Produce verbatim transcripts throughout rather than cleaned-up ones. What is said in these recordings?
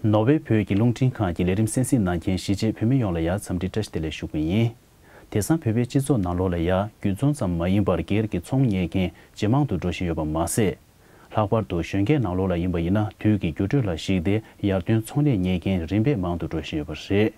ནོར་ཝེ་བོད་ཀྱི་རླུང་འཕྲིན་ཁང་གི་ལས་རིམ་གསན་གཟིགས་གནང་མཁན་གཞིས་བྱེས་བོད་མི་ཡོངས་ལ་ཡང་འཚམས་འདྲི་བཀྲ་ཤིས་བདེ་ལེགས་ཞུ་གི་ཡིན། དེང་སང་བོད་པའི་སྤྱི་ཚོགས་ནང་ལོགས་ལ་ཡང་རྒྱུད་ཚོང་ཙམ་མ་ཡིན་པར་སྒེར་གྱི་ཚོང་གཉེར་མཁན་ཇེ་མང་དུ་འགྲོ་བཞིན་ཡོད་པ་མ་ཟད། ལྷག་པར་དུ་གཞོན་སྐྱེས་ནང་ལོགས་ལ་ཡིན་པ་ཡིན་ན་དུས་ཀྱི་འགྱུར་འགྲོས་ལ་གཞིགས་ཏེ་ཡར་ཐོན་ཚོང་ལས་གཉེར་མཁན་རིམ་པས་མང་དུ་འགྲོ་བཞིན་ཡོད་པ་རེད།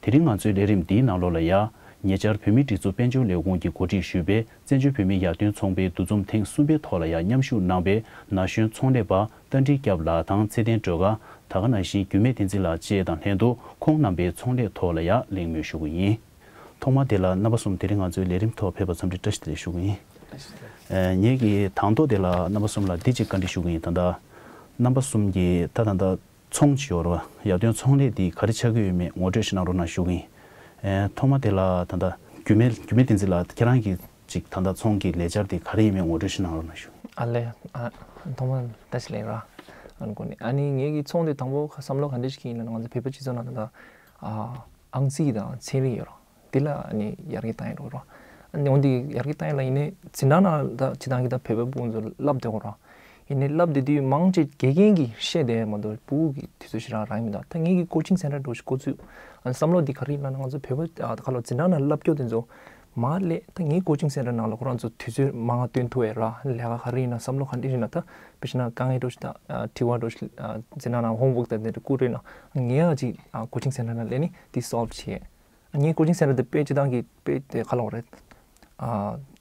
དེ་རིང་ང་ཚོའི་ལས་རིམ་འདིའི་ནང་ལོགས་ལ་ཡང་ཉེ་ཆར་བོད་མིའི་སྒྲིག་འཛུགས་དཔལ་འབྱོར་ལས་ཁུངས་ཀྱིས་གོ་སྒྲིག་ཞུས་པའི་བཙན་བྱོལ་བོད་མིའི་ཡར་ཐོན་ཚོང་པའི་འདུ་འཛོམས་ཐེངས་གསུམ་པའི་ཐོག་ལ་ཡང་མཉམ་ཞུགས་གནང་བའི་ན་གཞོན་ཚོང་ལས་པ་རྟ་མགྲིན་སྐྱབས་ལགས་དང་ཚེ་བརྟན་སྒྲོལ་དཀར། ད་ག་ནང་བཞིན་རྒྱུད་སྨད་བསྟན་འཛིན་ལགས་བཅས་དང་ལྷན་དུ་ཁོང་རྣམ་པའི་ཚོང་ལས་ཐོག་ལ་ཡང་གླེང་མོལ་ཞུ་གི་ཡིན། ཐོག་མར་དེ་ལ་རྣམ་པ་གསུམ་དེ་རིང་ང་ཚོའི་ལས་རིམ་ཐོག་ཕེབས་པར་འཚམས་འདྲི་བཀྲ་ཤིས་བདེ་ལེགས་ཞུ་གི་ཡིན། ཨེ། ངེད་ཀྱིས་དང་ཐོག་དེ་ལ་རྣམ་པ་གསུམ་ལ་འདི་གཅིག་བཀའ་འདྲི་ཞུ་གི་ཡིན། ད་ལྟ་རྣམ་པ་གསུམ་གྱིས་ད་ད་ལྟ་ཚོང་ཅིག་ཡོད་རེད་བ། ཡར་ཐོན་ཚོང་ལས་འདི་ག་རེ་ཆགས་ཀྱི་ཡོད་མེད་ངོ་སྤྲོད་ཞིག་གནང་རོགས་གནང་ཞུ་གི་ཡིན། ཨེ། ཐོག་མ་དེ་ལ་ད་ལྟ་རྒྱུད་སྨད་རྒྱུད་སྨད་བསྟན་འཛིན་ལགས་ཁྱེད་རང་གི་ཅིག་ད་ལྟ་ཚོང་གི་ལས་འཆར་དེ་ག་རེ་ཡིན་མིན་ངོ་སྤྲོད་ཞིག་གནང་རོགས་གནང་ཞུ། ཨ་ལས། ཨ། ཐོག་མར་བཀྲ་ཤིས་བདེ་ལེགས་ར། ཨ་ནི་གོ་ནི་ཨ་ནི་ངེད་ཀྱི་ཚོང་དེ་དང་པོ་བསམ་བློ་ག་འདྲ་ཞིག་ཡིན་ན་ང་ཚོ་བོད་པ་སྤྱི་ཚོགས་ནང་ད་ལྟ་ཨ་ཨང་རྩིས་དང་ཚན་རིག་ཡོད་ར། དེ་ལ་ཨ་ནི་ཡར་རྒྱས་བཏང་ཡོད་ར། ཨ་ནི་འོན་ཏེ་ཡར་རྒྱས་བཏང་ཡོད་ལ་ཡིན་ནའི་འཛིན་གྲྭ་ནང་ད་སྤྱི་བཏང་གི་ད་བོད་པ་ཕྲུ་གུ་ཚོ་བསླབ་བསྡད་ཡོད་ར། ཡིན་ནའི་བསླབ་བསྡད་དུས་མང་ཆེ་དགེ་རྒན་གྱིས་བཤད་བསྡད་མ་གཏོགས་ཕྲུ་གུ་གི་དུས་ཚོད་ཞེ་དྲག་རག་གི་མི་འདུག་ད་ངེད་ཀྱི་ཀོ་ཅིང་སེན་ཊར་འདྲ་ཞིག་འགོ་བཙུགས། ཨ་ནི་བསམ་བློ་འདི་ག་རེ་ཡིན་ལབ་ན་ང་ཚོ་བོད་པ་ཨ་ད་ག་ལ་འཛིན་གྲྭ་ནང་བསླབ་སྐྱོར་དེ་ཚོ་མར་སླེབས། ད་ངའི་ཀོ་ཅིང་སེན་ཊར་ནང་ལ་ཁོ་རང་ཚོ་དུས་ཚོད་མང་བ་བཏོན་ཐུབ་ཡས་ར། ལས་ཀ་ག་རེ་ཡིན་ན་བསམ་བློ་ག་འདྲ་ཡིན་ན་ད་དཔེ་བཞག་ན་དཀའ་ངལ་འདྲ་ཞིག་དང་དྲི་བ་འདྲ་ཞིག་འཛིན་གྲྭ་ནང་ཧོམ་ཝོག་དང་དེ་འདྲ་བསྐུར་རེད་ན་ངས་ཡང་ཅིག་ཀོ་ཅིང་སེན་ཊར་ནང་སླེབས་ནས་དེ་སོལབ་བྱས། ངའི་ཀོ་ཅིང་སེན་ཊར་དེ་དཔེ་སྤྱི་བཏང་གི་དཔེ་དེ་ག་ལབ་དགོས་རེད།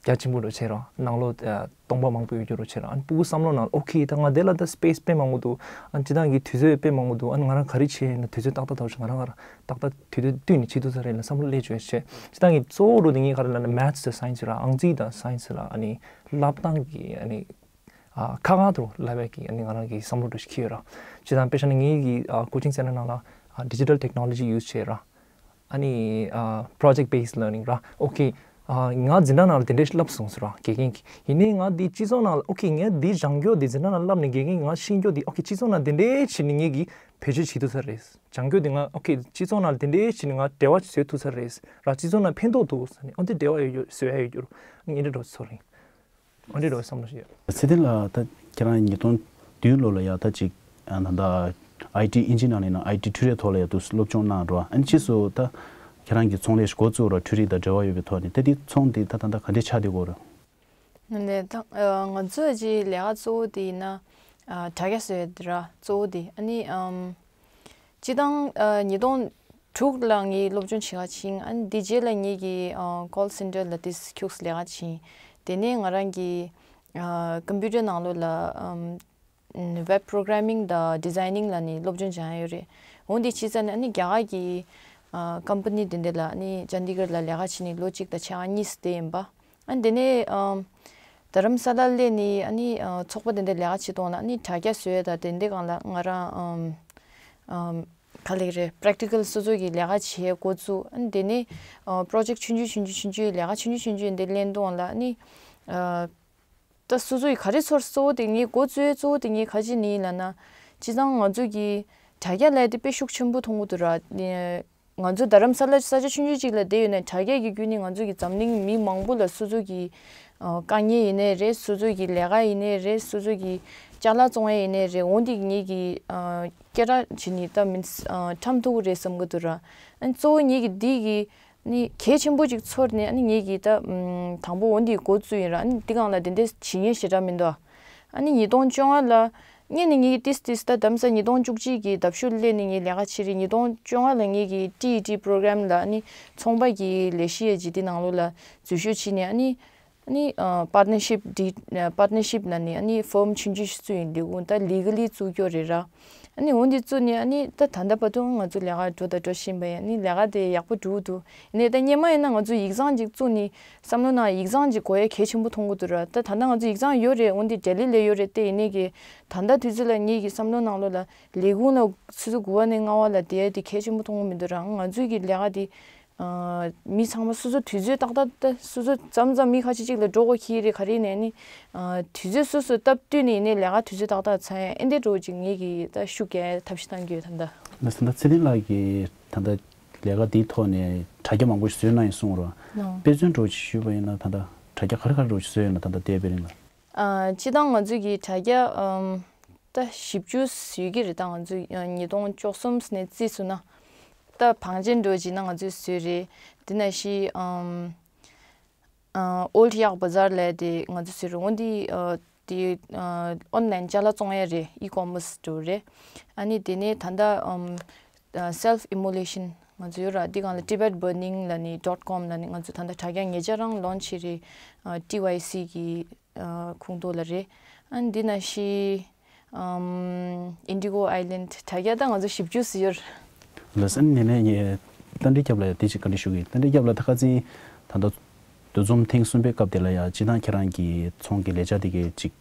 རྒྱ་ཆེན་པོ་འདྲ་བྱས་ར། ནང་ལོགས་སྟོང་པ་མང་པོ་ཡོད་རྒྱུ་འདྲ་བྱས་ར། ཨ་ནི་ཕྲུ་གུ་བསམ་བློ་ནང་ཨོ་ཁེ་ད་ང་དེ་ལ་ད་སི་པེ་སི་དཔེ་མང་པོ་འདུག་ཨ་ནི་སྤྱི་བཏང་གི་དུས་ཚོད་དཔེ་མང་པོ་འདུག་ཨ་ནི་ང་རང་ག་རེ་བྱས་ཡིན་ན་དུས་ཚོད་ཏག་ཏག་ཐོག་ང་རང་ང་རང་ཏག་ཏག་དུས་ཚོད་བསྟུན་ནས་བྱེད་ཐུབ་ས་རེད་ལ་བསམ་བློ་སླེབས་བྱུང་བས་བྱས། སྤྱི་བཏང་གི་གཙོ་བོ་རུ་དེ་ངས་ག་རེ་ལབ་ན་མེ་ཐི་དང་སའེན་སི་ར། ཨང་རྩིས་དང་སའེན་སི་ལ་ཨ་ནི་བསླབ་སྟངས་ཀྱི་ཨ་ནི་ཨ་ཁག་ཁག་ཏུ་བསླབ་ཡས་ཀྱི་ཨ་ནི་ང་རང་གི་བསམ་བློ་འདྲ་ཞིག་འཁྱེར་ཡོད་ར། སྤྱི་བཏང་དཔེ་བཞག་ན་ངའི་གི་ཨ་ཀོ་ཅིང་སེན་ཊར་ནང་ལ་ཨ་ཌི་ཇི་ཊལ་ཊེག་ནོ་ལོ་ཇི་ཡུ་སི་བྱས་ར། ཨ་ནི་ཨ་པྲོ་ཇེག་བྷེ་སི་ལར་ནིང་ར། ཨོ་ཁེ། ཨ་ང་འཛིན་གྲྭ་ནང་ལ་དེ་འདྲས་བསླབས་སོང་ཟེར་ར་དགེ་རྒན་གྱིས། ཡིན་ནའི་ང་འདི་སྤྱི་ཚོགས་ནང་ལ་ཨོ་ཁེ་ངས་འདི་སྦྱང་རྒྱུ་འདི་འཛིན་གྲྭ་ནང་བསླབས་ནས་དགེ་རྒན་གྱིས་ང་ཤེས་རྒྱུ་འདི་ཨོ་ཁེ་སྤྱི་ཚོགས་ནང་དེ་འདྲས་བྱས་ནས་ངས་ཀྱི་བེད་སྤྱོད་བྱེད་ཐུབ་ས་རེད། སྦྱང་རྒྱུ་འདི་ང་ཨོ་ཁེ་སྤྱི་ཚོགས་ནང་དེ་འདྲས་བྱས་ནས་ང་འབྲེལ་བ་བཟོ་ཐུབ་ས་རེད་ར། སྤྱི་ཚོགས་ནང་ཕན་ཐོགས་འདུག་ཟེར་ནས་ཨོ་འདི་འབྲེལ་བ་ཡོད་རྒྱུ་བཟོ་ཡ་ཡོད་རྒྱུ་ར། ངས་འདི་འདྲ་བཟོ་རིང་། འོ་འདི་འདྲ་བསམ་བློ་ཞིག་ཡོད། ཚེ་བརྟན་ལགས་ད་ཁྱེད་རང་ཉིས་སྟོང་བདུན་ལོ་ལ་ཡ་ད་ཅིག་ཨ་ད་ལྟ་ཨའི་ཊི་ཨིན་ཇི་ནང་ལ་ཡིན་ན་ཨའི་ཊི་འཕྲུལ་རིག་ཐོག་ལ་ཡ་དུ་སློབ་སྦྱོང་གནང་འགྲོ། ཨ་ནི་ཕྱིས་སུ་ད་ཁྱེད་རང་གི་ཚོང་ལས་འགོ་བཙུགས་ར་འཕྲུལ་རིག་དང་འབྲེལ་བ་ཡོད་པའི་ཐོག་ནས་ད་འདི་ཚོང་འདི་ད་ད་ལྟ་ག་འདྲས་ཆགས་བསྡད་ཀྱི་ཡོད་རེད། ནས་ད་ང་ཚོའི་ཅིག་ལས་ཀ་གཙོ་བོ་དེ་ཡིན་ན་ཨ་དྲ་རྒྱ་བཟོ་ཡ་དེ་ར་གཙོ་བོ་དེ་ཨ་ནི་ཨམ། སྤྱི་བཏང་ཨ་ཉིས་སྟོང་དྲུག་ལ་ངས་སློབ་སྦྱོང་བྱེད་ག་ཕྱིན། ཨ་ནི་དེ་རྗེས་ལ་ངས་ཀྱི་ཨ་ཀོལ་སེན་ཊར་ལ་དེ་ཁྱུགས་ལས་ཀ་བྱིན། དེ་ནས་ང་རང་གི་ཨ་ཀམ་པུ་ཊར་ནང་ལོགས་ལ་ཨམ་ཝེབ་པོ་རོ་གྷ་ར་མིང་དང་ཌི་ཛའི་ནིང་ལ་ནི་སློབ་སྦྱོང་སྦྱངས་ཡོད་རེད། འོན་ཏེ་ཕྱི་ས་ནས་ཨ་ནི་རྒྱ་གར་གྱི་ཨ་ཀམ་པ་ནི་དེ་འདྲ་ལ་ཨ་ནི་ཅན་དི་གར་ལ་ལས་ཀ་བྱས་ནས་ལོ་གཅིག་དང་ཕྱེད་ཀ་གཉིས་དེ་ཡིན་པ། ཨ་ནི་དེ་ནས་ཨམ་རྡ་རམ་ས་ལ་སླེབས་ནས་ཨ་ནི་ཨ་ཚོགས་པ་དེ་འདྲ་ལས་ཀ་བྱེད་སྟངས་ལ་ཨ་ནི་དྲ་རྒྱ་བཟོ་ཡས་དང་དེ་འདྲའི་སྒང་ལ་ང་རང་ཨམ་ཨམ་ག་ལེགས་རེད་པེ་རེག་ཊི་ཀལ་སོ་སོ་གི་ལས་ཀ་བྱེད་འགོ་བཙུགས། ཨ་ནི་དེ་ནས་ཨ་པོ་རོ་ཇེག་ཆུང་ཆུང་ཆུང་ཆུང་ཆུང་ཆུང་ལས་ཀ་ཆུང་ཆུང་ཆུང་ཆུང་འདི་ལེན་སྟངས་ལ་ཨ་ནི་ཨ་ད་སོ་སོ་ཡི་ག་རེ་ཚོར་གཙོ་བོ་དེ་ངས་འགོ་བཙུགས་གཙོ་བོ་དེ་ངས་ག་ཅི་ནི་ལབ་ན། སྤྱི་བཏང་ང་ཚོ་གི་དྲ་རྒྱ་ལས་དེ་དཔེ་ཤུགས་ཆེན་པོ་མཐོང་གི་འདུག་ར། ང་ཚོ་རྡ་རམ་ས་ལ་ས་ཆ་ཆུང་ཆུང་ཅིག་ལ་བསྡད་ཡོད་ན་དྲ་རྒྱ་གི་བརྒྱུད་ནས་ང་ཚོ་གི་འཛམ་གླིང་མི་མང་པོ་ལ་སོ་སོ་གི་ཨ་དཀའ་ངལ་ཡིན་ནའི་རེད། སོ་སོ་གི་ལས་ཀ་ཡིན་ནའི་རེད། སོ་སོ་གི་ཅ་ལག་བཙོང་ཡ་ཡིན་ནའི་རེད། འོ་འདི་ངེད་ཀྱི་ཨ་སྐད་གྲགས་བྱེད་ནི་ད་མིན་ཨ་ཁྲམ་ཐུག་གི་རེད་བསམ་གི་འདུག་ར། ཨ་གཙོ་བོ་ངེད་ཀྱི་འདི་གི་ནི་གལ་ཆེན་པོ་ཅིག་ཚོར་ནས་ཨ་ནི་ངེད་ཀྱི་ད་ཨམ་དང་པོ་འོ་འདི་འགོ་བཙུགས་ཡིན་ར། ཨ་ནི་འདི་སྒང་ལ་དེ་འདྲའི་བྱེད་མཁན་ཞེ་དྲག་མི་འདུག་ཨ་ནི་ཉིས་སྟོང་བཅོ་ལྔ་ལ་སྔོན་ནས་ངེད་ཀྱི་ཏིས་ཏིས་ད་དམ་ས་ཉིས་སྟོང་བཅུ་གཅིག་གི་ཟླ་མཇུག་སླེབས་ནས་ངས་ལས་ཀ་བྱེད་རེད། ཉིས་སྟོང་བཅོ་ལྔ་ལ་ངེད་ཀྱི་ཊི་ཨི་ཊི་པོ་རོ་གྷ་རམ་ལ་ཨ་ནི་ཚོང་པ་གི་ལས་གཞི་ཡ་ཇི་འདི་ནང་ལོགས་ལ་འཛུལ་ཞུགས་བྱས་ནས་ཨ་ནི་ཨ་ནི་པར་ཊ་ནར་ཤིབ་འདི་པར་ཊ་ནར་ཤིབ་ལབ་ནས་ཨ་ནི་ཕརམ་ཆུང་ཆུང་ཞིག་བཙུགས་ཡིན། ལས་ཁུངས་ད་ལི་ག་ལི་བཙུགས་རྒྱུ་རེད་ར། ཨ་ནི་འོ་འདི་བཙུགས་ནས་ཨ་ནི་ད་ད་ལྟ་བར་དུ་ང་ཚོ་ལས་ཀ་འགྲོ་དང་འགྲོ་བཞིན་པ་ཡིན། ཨ་ནི་ལས་ཀ་དེ་ཡག་པོ་འགྲོ་གི་འདུག་ཡིན་ནའི་ད་སྔོན་མ་ཡིན་ན་ང་ཚོ་ཡིག་ཚང་ཅིག་བཙུགས་ནས་བསམ་བློ་ནང་ཡིག་ཚང་ཅིག་དགོས་ཡ་གལ་ཆེན་པོ་མཐོང་གི་འདུག་ར། ད་ད་ལྟ་ང་ཚོ་ཡིག་ཚང་ཡོད་རེད། འོ་འདི་ལྡི་ལི་ལ་ཡོད་རེད། དེ་ཡིན་ནའི་གི་ད་ལྟ་དུས་ཚོད་ལ་ངེད་ཀྱི་བསམ་བློ་ནང་ལོགས་ལ་ལས་ཁུངས་ལ་ཆུ་ཚོད་དགུ་པ་ནས་ལྔ་པ་ལ་བསྡད་ཡ་དེ་གལ་ཆེན་པོ་མཐོང་གི་མི་འདུག་ར། ང་ཚོའི་གི་ལས་ཀ་དེ་ཨ་མི་ཚང་མ་སོ་སོ་དུས་ཚོད་ཏག་ཏག་ད་སོ་སོ་མཚམས་མཚམས་མི་ཁ་ཤས་ཅིག་ལ་འགྲོ་དགོས་ཁེལ་རེད། ག་རེ་ཡིན་ནའི་ནི་ཨ་དུས་ཚོད་སོ་སོ་སྟབས་བསྟུན་ནས་ཡིན་ནའི་ལས་ཀ་དུས་ཚོད་ཏག་ཏག་ཚང་ཡ་ཨེ་འདྲ་འགྲོ་ཅིག་ངེད་ཀྱིས་ད་ཤུགས་རྒྱག་ཐབས་ཤེས་གཏང་གི་ཡོད་ད་ལྟ། ལགས་སོ། ད་ཚེ་བརྟན་ལགས་ཀྱིས་ད་ལྟ་ལས་ཀ་འདིའི་ཐོག་ནས་དྲ་རྒྱ་མང་པོ་ཞིག་བཟོས་གནང་ཡིན་གསུངས་རོགས། ལགས། དཔེ་མཚོན་འདྲ་ཅིག་ཞུས་པ་ཡིན་ན་ད་ལྟ་དྲ་རྒྱ་ག་རེ་ག་རེ་འདྲ་ཅིག་བཟོས་ཡོད་ན་ད་ལྟ་བལྟས་པའི་རིང་ལ། ཨ་སྤྱིར་བཏང་ང་ཚོས་ཀྱི་དྲ་རྒྱ་ཨམ་ ད་བཞི་བཅུ་ཡོད་ཀྱི་རེད། ད་ང་ཚོས་ཉིས་སྟོང་བཅུ་གསུམ་ནས་རྩིས་སུ་ན། ད་བང་ཆེན་འགྲོ་བྱས་ན་ང་ཚོས་བཟོས་རེད། དེ་ནང་བཞིན་ཨམ། ཨོལ་ཌི་ཡག་བ་ཛར་ལབ་དེ་ང་ཚོས་བཟོས་རེད། འོ་འདི་ཨ། དེ་ཨ། ཨོན་ལན་ཅ་ལག་བཙོང་ཡ་རེད། ཨི་ཀོ་མར་སི་འགྲོ་རེད། ཨ་ནི་དེ་ནས་ད་ལྟ་ཨམ། ཨ། སེལ་ཕི་ཨི་མོ་ལེ་ཤན་ང་ཚོ་ཡོད་ར། འདི་སྒང་ལ་Tibet Burning ལབ་ནི་dot com ལབ་ནི་ང་ཚོ་ད་ལྟ་དྲ་རྒྱ་ཉེ་ཆར་རང་ལོན་ཆི་བྱས་རེད། ཨ། ཊི་ཝའི་སི་གི་ཨ། ཁོངས་གཏོགས་ལ་རེད། ཨ་ནི་འདི་ནང་བཞིན་ཨམ། Indigo Island དྲ་རྒྱ་ད་ང་ཚོ་བཞི་བཅུ་ཙམ་ཡོད་རེད། ལགས་སོ། ཨ་ནི་ནས་ངས་རྟ་མགྲིན་སྐྱབས་ལགས་དེ་ཅིག་བཀའ་འདྲི་ཞུ་གི་ཡིན། རྟ་མགྲིན་སྐྱབས་ལགས། ད་ཁ་སང་ད་ལྟ་འདུ་འཛོམས་ཐེངས་གསུམ་པའི་སྐབས་དེ་ལ་ཡང་སྤྱིར་བཏང་ཁྱེད་རང་གི་ཚོང་གི་ལས་འཆར་དེ་གའི་ཅིག་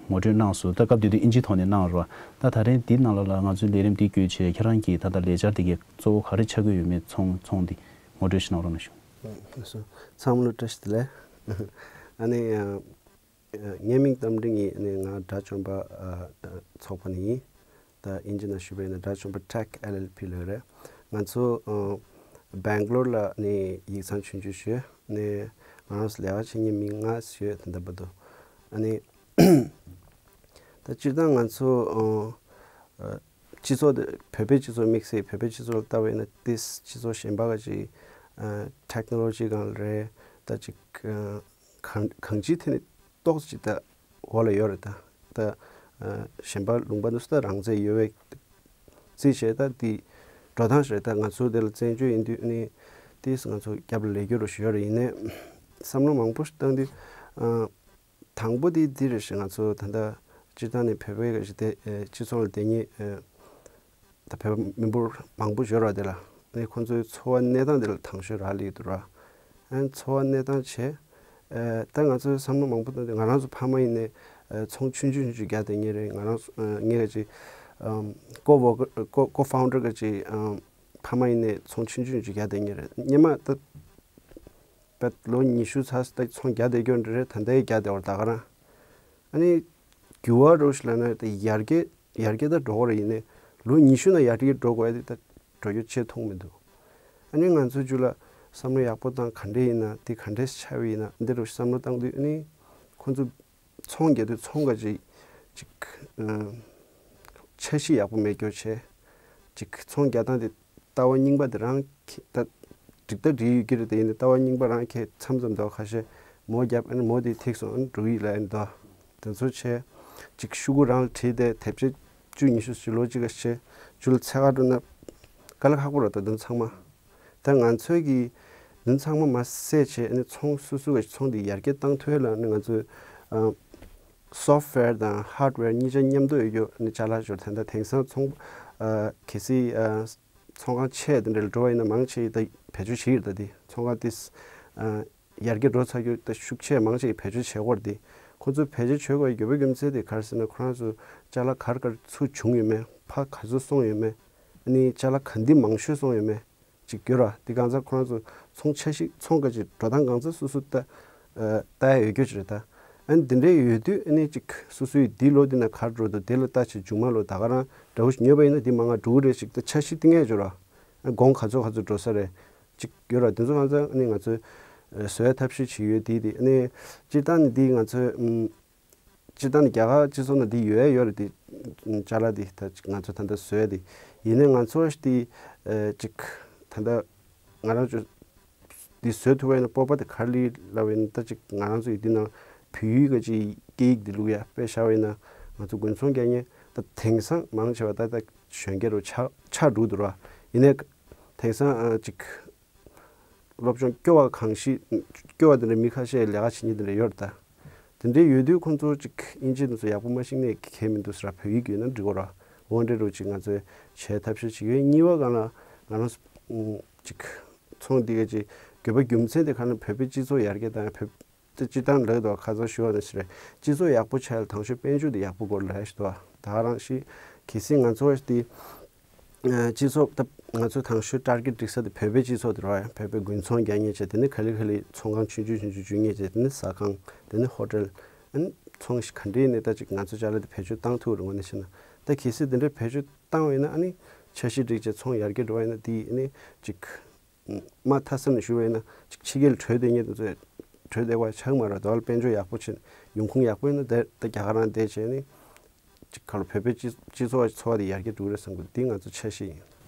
ངོ་སྤྲོད་གནང་སོང་། ད་སྐབས་དེ་དུས་ཨིན་ཇིའི་ཐོག་ནས་གནང་རོགས། ད་ད་རིང་འདི་ནང་ལོགས་ལ་ང་ཚོའི་ལས་རིམ་འདི་བརྒྱུད་བྱས་ཁྱེད་རང་གིས་ད་ལྟ་ལས་འཆར་དེ་གའི་གཙོ་བོ་ག་རེ་ཆགས་ཀྱི་ཡོད་མེད་ཚོང་ཚོང་འདི་ངོ་སྤྲོད་ཞིག་གནང་རོགས་གནང་ཞུ། ཚང་མ་ལ་བཀྲ་ཤིས་བདེ་ལེགས། ཨ་ནི་ཨ། ངའི་མིང་རྟ་མགྲིན་ཡིན། ཨ་ནི་ང་དགྲ་བཅོམ་པ་ཨ། ཚོགས་པ་ནས་ཡིན། ད་ཨིན་ཇི་ནང་ཞུས་པ་ཡིན་ན་དགྲ་བཅོམ་པ་Tech L L P ལབ་རེད། ང་ཚོ་ཨ། སྦེང་ལོར་ལ་ནི་ཡིག་ཚང་ཆུང་ཆུང་ཞུས་ནས་ང་རང་ཚོ་ལས་ཀ་བྱེད་མཁན་མི་ལྔ་ཞིག་ཡོད། ད་ལྟ་བར་དུ། ཨ་ནི་ད་སྤྱིར་བཏང་ང་ཚོ་ཨ། སྤྱི་ཚོགས་དེ་བོད་པའི་སྤྱི་ཚོགས་དམིགས་བསལ་བོད་པའི་སྤྱི་ཚོགས་ལ་ལྟ་བ་ཡིན་ན་ཏིས་སྤྱི་ཚོགས་གཞན་པ་ག་ཅིག་ཨ། ཊེག་ནོ་ལོ་ཇི་སྒང་ལ་རེད། ད་ཅིག་ཨ། གང་གང་ཅིའི་ཐད་ནས་ཏོག་ཙམ་ཅིག་ད་འོག་ལ་ཡོད་རེད། ད་ད་ཨ། གཞན་པ་ལུང་པ་འདི་ཚོ་ད་རང་བཙན་ཡོད་པའི་རྩིས་བྱས། ད་འདི་འགྲོ་སྟངས་ཤིག་རེད། ད་ང་ཚོ་འདི་ལ་བཙན་བྱོལ་ཡིན་དུས་ནི་ཏིས་ང་ཚོ་རྒྱབ་ལ་ལས་འགུལ་རུ་ཞུ་ཡ་རེད། ཡིན་ནའི་བསམ་བློ་མང་པོ་ཞིག་བཏང་དུས་ཨ། དང་པོ་དེ་འདི་རེད་ཤག་ང་ཚོ་ད་ལྟ་སྤྱིར་བཏང་ནས་བོད་པའི་ག་ཞིག་དེ་ཨེ། སྤྱི་ཚོགས་ལ་བསྡད་མཁན་ཨེ། ད་བོད་པ་མི་འབོར་མང་པོ་ཡོད་རེད་བ། དེ་ལ་ནི་ཁོང་ཚོའི་འཚོ་བ་གནས་སྟངས་དེ་ལ་དང་ཤོས་རག་ལས་འདུག་ར། ཨ་ནི་འཚོ་བ་གནས་སྟངས་བྱས། ཨེ། ད་ང་ཚོའི་བསམ་བློ་མང་པོ་བཏང་དུས་ང་རང་ཚོ་ཕ་མ་ཡིན་ནའི་ཨེ། ཚོང་ཆུང་ཆུང་ཆུང་ཆུང་རྒྱག་བསྡད་མཁན་རེད། ང་རང་ཚོ་ཨེ། ངའི་ག་ཅིག་ཨམ། ཀོ་ཝོར་ཀར་ཀོ་ཀོ་ཕའུན་ཌར་ག་ཅིག་ཨམ། ཕ་མ་ཡིན་ནའི་ཚོང་ཆུང་ཆུང་ཆུང་རྒྱག་བསྡད་མཁན་རེད། སྔོན་མ་ད། པད་ལོ་ཉི་ཤུ་ཚར་སོང་། ད་ཚོང་རྒྱག་བསྡད་རྒྱུ་འདྲ་རེད། ད་ལྟའི་རྒྱག་བསྡད་པ་རེད་ད་ག་རང་། ཨ་ནི་འགྱུར་བ་འགྲོ་ཞིག་ལབ་ན་ད་ཡར་རྒྱས་ཡར་རྒྱས་ད་འགྲོ་གི་རེད། ཡིན་ནའི་ལོ་ཉི་ཤུ་ནང་ཡར་རྒྱས་འགྲོ་དགོས་ཡ་དེ་ད་འགྲོ་རྒྱུ་ཆེ་མཐོང་མི་འདུག་ཨ་ནི་ང་ཚོའི་རྒྱུད་ལ་བསམ་བློ་ཡག་པོ་བཏང་ག་འདྲས་ཡིན་ན་དེ་ག་འདྲས་ཆགས་པ་ཡིན་ན་འདི་འདྲ་བསམ་བློ་བཏང་དུས་ཨ་ནི་ཁོང་ཚོ་ཚོང་རྒྱག་དུས་ཚོང་ག་ཅིག་ཅིག་ཨ། འཆར་གཞི་ཡག་པོ་མེད་རྒྱུ་བྱས། ཅིག་ཚོང་རྒྱག་སྟངས་དེ་ལྟ་བ་རྙིང་པ་དེ་རང་ཁྱེད་ད་འགྲིག་ད་འགྲིག་ཡོད་ཀྱི་རེད། དེ་ཡིན་ནའི་ལྟ་བ་རྙིང་པ་རང་ཁྱེད་མཚམས་མཚམས་འདུག་ཁ་ཤས་མོ་བརྒྱབ། ཨ་ནི་མོ་དེ་ཐེག་སོང་། ཨ་ནི་འགྲོ་གི་ཡིན་ལབ་ཨ་ནི་འདུག་དེ་ཚོ་བྱས། ཅིག་ཤོག་གུ་རང་ལ་བྲིས་ཏེ་དེབ་ཆ་བཅུ་ཉི་ཤུ་ཞིག་ལོ་གཅིག་ག་བྱས་ཇུ་ལ་འཚོལ་ག་འགྲོ་ན་དཀའ་ལས་ཁག་པོ་རེད། ད་དོན་ཚང་མ། ད་ང་ཚོའི་གི་འདི་ཚང་མ་མ་བསད་བྱས་ཨ་ནི་ཚོང་སོ་སོ་གི་ཚོང་འདི་ཡར་རྒྱས་བཏང་ཐུབ་ཡ་ལ་ཨ་ནི་ང་ཚོའི་ཨ། སོཕ་ཝེར་དང་ཧར་ཌི་ཝེར་གཉིས་ཆ་མཉམ་དུ་ཡོད་རྒྱུ་ཨ་ནི་ཅ་ལག་ཞོར་ད་ལྟ་དེང་སང་ཚོང་ཨ། གལ་སྲིད་ཨ། ཚོང་ཁང་ཆེ་དེ་འདྲ་ལ་འགྲོ་བ་ཡིན་ན་མང་ཆེ་ད་བེད་སྤྱོད་བྱེད་ཀྱི་རེད། ད་དེ་ཚོང་ཁང་དེ་ཨ། ཡར་རྒྱས་འགྲོ་ཚར་རྒྱུ་ད་ཤུགས་ཆེ་མང་ཆེ་བེད་སྤྱོད་བྱེད་དགོས་རེད། དེ་ཁོང་ཚོས་བེད་སྤྱོད་བྱེད་དགོས་རྒྱུ་བའི་རྒྱུ་མཚན་དེ་ག་རེ་ཟེར་ན་ཁོ་རང་ཚོ་ཅ་ལག་ག་རེ་ག་རེ་ཚུར་བྱུང་ཡོད་མེད། ཕར་ག་ཚོད་སོང་ཡོད་མེད། ཨ་ནི་ཅ་ལག་ག་འདི་མང་ཤོས་སོང་ཡོད་མེད་ཅིག་ཡོད་ར། དེ་གང་ཚང་ཁོ་རང་ཚོ་ཚོང་འཆར་གཞི་ཚོང་ག་ཅིག་འགྲོ་སྟངས་གང་ཚང་སོ་སོ་ལྟ་ལྟ་ཡ་ཡོད་རྒྱུ་ཅིག་རེད་ད། ཨ་ནི་འདི་འདྲའི་ཡོད་དུས་ཨ་ནི་ཅིག་སོ་སོའི་འདི་ལོ་འདི་ན་ག་རེ་འགྲོ་འདུག་དེ་ལ་ལྟ་བྱས་མཇུག་མ་ལོ་ད་ག་རང་འདྲ་བོ་ཞིག་ཉོས་པ་ཡིན་ན་འདི་མང་ང་འགྲོ་གི་རེད་ཅིག་ད་འཆར་གཞི་བཏིང་ཡ་ཅིག་ཡོད་ར། ཨ་གོང་ག་ཚོད་ག་ཚོད་འགྲོ་ས་རེད་ཅིག་ཡོད་ར། དེ་ཚོ་གང་ཚང་ཨ་ནི་ང་ཚོས་བཟོ་ཡ་ཐབས་ཤེས་བྱེད་ཡོད། དེ་དེ་ཨ་ནི་སྤྱིར་བཏང་ནི་འདི་ང་ཚོས་ཨམ། སྤྱིར་བཏང་ནི་རྒྱ་གར་སྤྱི་ཚོགས་ནང་འདི་ཡོད་ཡ་ཡོད་རེད། དེ་ཅ་ལག་འདི་ད་ཅིག་ང་ཚོ་ད་ལྟ་བཟོས་ཏེ་ཡིན་ནའི་ང་ཚོ་འདི་ཨ། ཅིག་ད་ལྟ་ང་རང་ཚོ་འདི་བཟོས་ཐུབ་པ་ཡིན་ན་སྤོབས་པ་དེ་ག་རེ་སླེབས་ལབ་པ་ཡིན་ན། ད་ཅིག་ང་རང་ཚོ་ཡི་འདི་ནང་བོད་ཡིག་ག་ཅིག་སྐད་ཡིག་འདི་བླུགས་ཡ་དཔེ་བཞག་པ་ཡིན་ན་ང་ཚོ་དགུན་ཚོང་རྒྱག་མཁན་ད་དེང་སང་མང་ཆེ་བ་ད་ལྟ་གཞོན་སྐྱེས་རུ་ཆགས་ཆགས་འགྲོ་འདུག་ར། ཡིན་ནའི་དེང་སང་ཨ། ཅིག་སློབ་སྦྱོང་སྐྱོ་བ་གང་ཞིག་སྐྱོ་བ་དེ་འདྲ་མི་ཁ་ཤས་ལས་ཀ་བྱེད་མཁན་དེ་འདྲ་ཡོད་རེད་ད། དེ་འདྲའི་ཡོད་དུས་ཁོང་ཚོ་ཅིག་དབྱིན་ཇི་དེ་ཚོ་ཡག་པོ་མ་ཤེས་ནའི་གལ་མི་འདུག་ཟེར་ར། བོད་ཡིག་ཡོད་ན་འགྲིག་གོ་ར། འོ་འདྲ་རུ་ཅིག་ང་ཚོས་བྱེད་ཐབས་ཤེས་ཅིག་ཡོད། གཉིས་པ་སྒང་ལ་ང་རང་ཚོ་ཅིག་ཚོང་འདི་ག་ཅིག་དགོས་པ་རྒྱུ་མཚན་དེ་ག་ནི་བོད་པའི་སྤྱི་ཚོགས་ཡར་རྒྱས་དང་བོད་དེ་སྤྱི་བཏང་ལབ་དོ་ཁ་སང་ཞུ་བ་ནང་བཞིན་རེད། སྤྱི་ཚོགས་ཡག་པོ་ཆགས་ཡ་ལ་དང་ཤོས་དཔལ་འབྱོར་དེ་ཡག་པོ་དགོས་ལབ་ཡ་ཞིག་འདུག་ཨ། ད་ག་རང་ཞིག་གལ་སྲིད་ང་ཚོ་འདི་སྤྱི་ཚོགས་ད་ང་ཚོ་དང་ཤོས་ཊར་གེཊ་སྒྲིག་ས་དེ་བོད་པའི་སྤྱི་ཚོགས་དེ་རེད་བ། བོད་པའི་དགུན་ཚོང་རྒྱག་མཁན་བྱས། དེ་ནས་ག་ལེ་ག་ལེ་ཚོང་ཁང་ཆུང་ཆུང་ཆུང་ཆུང་བཙུགས་མཁན་བྱས། དེ་ནས་ཟ་ཁང་། དེ་ནས་ཧོ་ཊེལ། ཨ་ནི་ཚོང་ག་འདྲ་ཡིན་ནའི་ད་ཅིག་ང་ཚོ་ཅ་ལག་དེ་བེད་སྤྱོད་བཏང་ཐུབ་རེད། དངོས་གནས་བཤད་ན་ད་གལ་སྲིད་དེ་འདྲའི་བེད་སྤྱོད་བཏང་བ་ཡིན་ན་ཨ་ནི་འཆར་གཞི་སྒྲིག་བྱས་ཚོང་ཡར་རྒྱས་འགྲོ་བ་ཡིན་ན་དེ་ཨ་ནི་ཅིག་མ་མཐའ་གསར་ནས་ཞུ་བ་ཡིན་ན་ཅིག་ཕྱི་རྒྱལ་བྲོས་བསྡད་མཁན་དེ་ཚོ་བྲོས་བསྡད་པ་ཆགས་མ་རེད། དོ་བར་དཔལ་འབྱོར་ཡག་པོ་བྱས་ཡོང་ཁུངས་ཡག་པོ་ཡིན་ན་དེ་ད་རྒྱ་གར་རང་བསྡད་བྱས་ནས་ ཅིག་ག་ལ་བོད་པའི་སྤྱི་སྤྱི་ཚོགས་འཚོ་བ་དེ་ཡར་རྒྱས་འགྲོ་གི་རེད་བསམ་གི་འདུག་འདི་ང་ཚོ་འཆར་གཞི་ཡིན།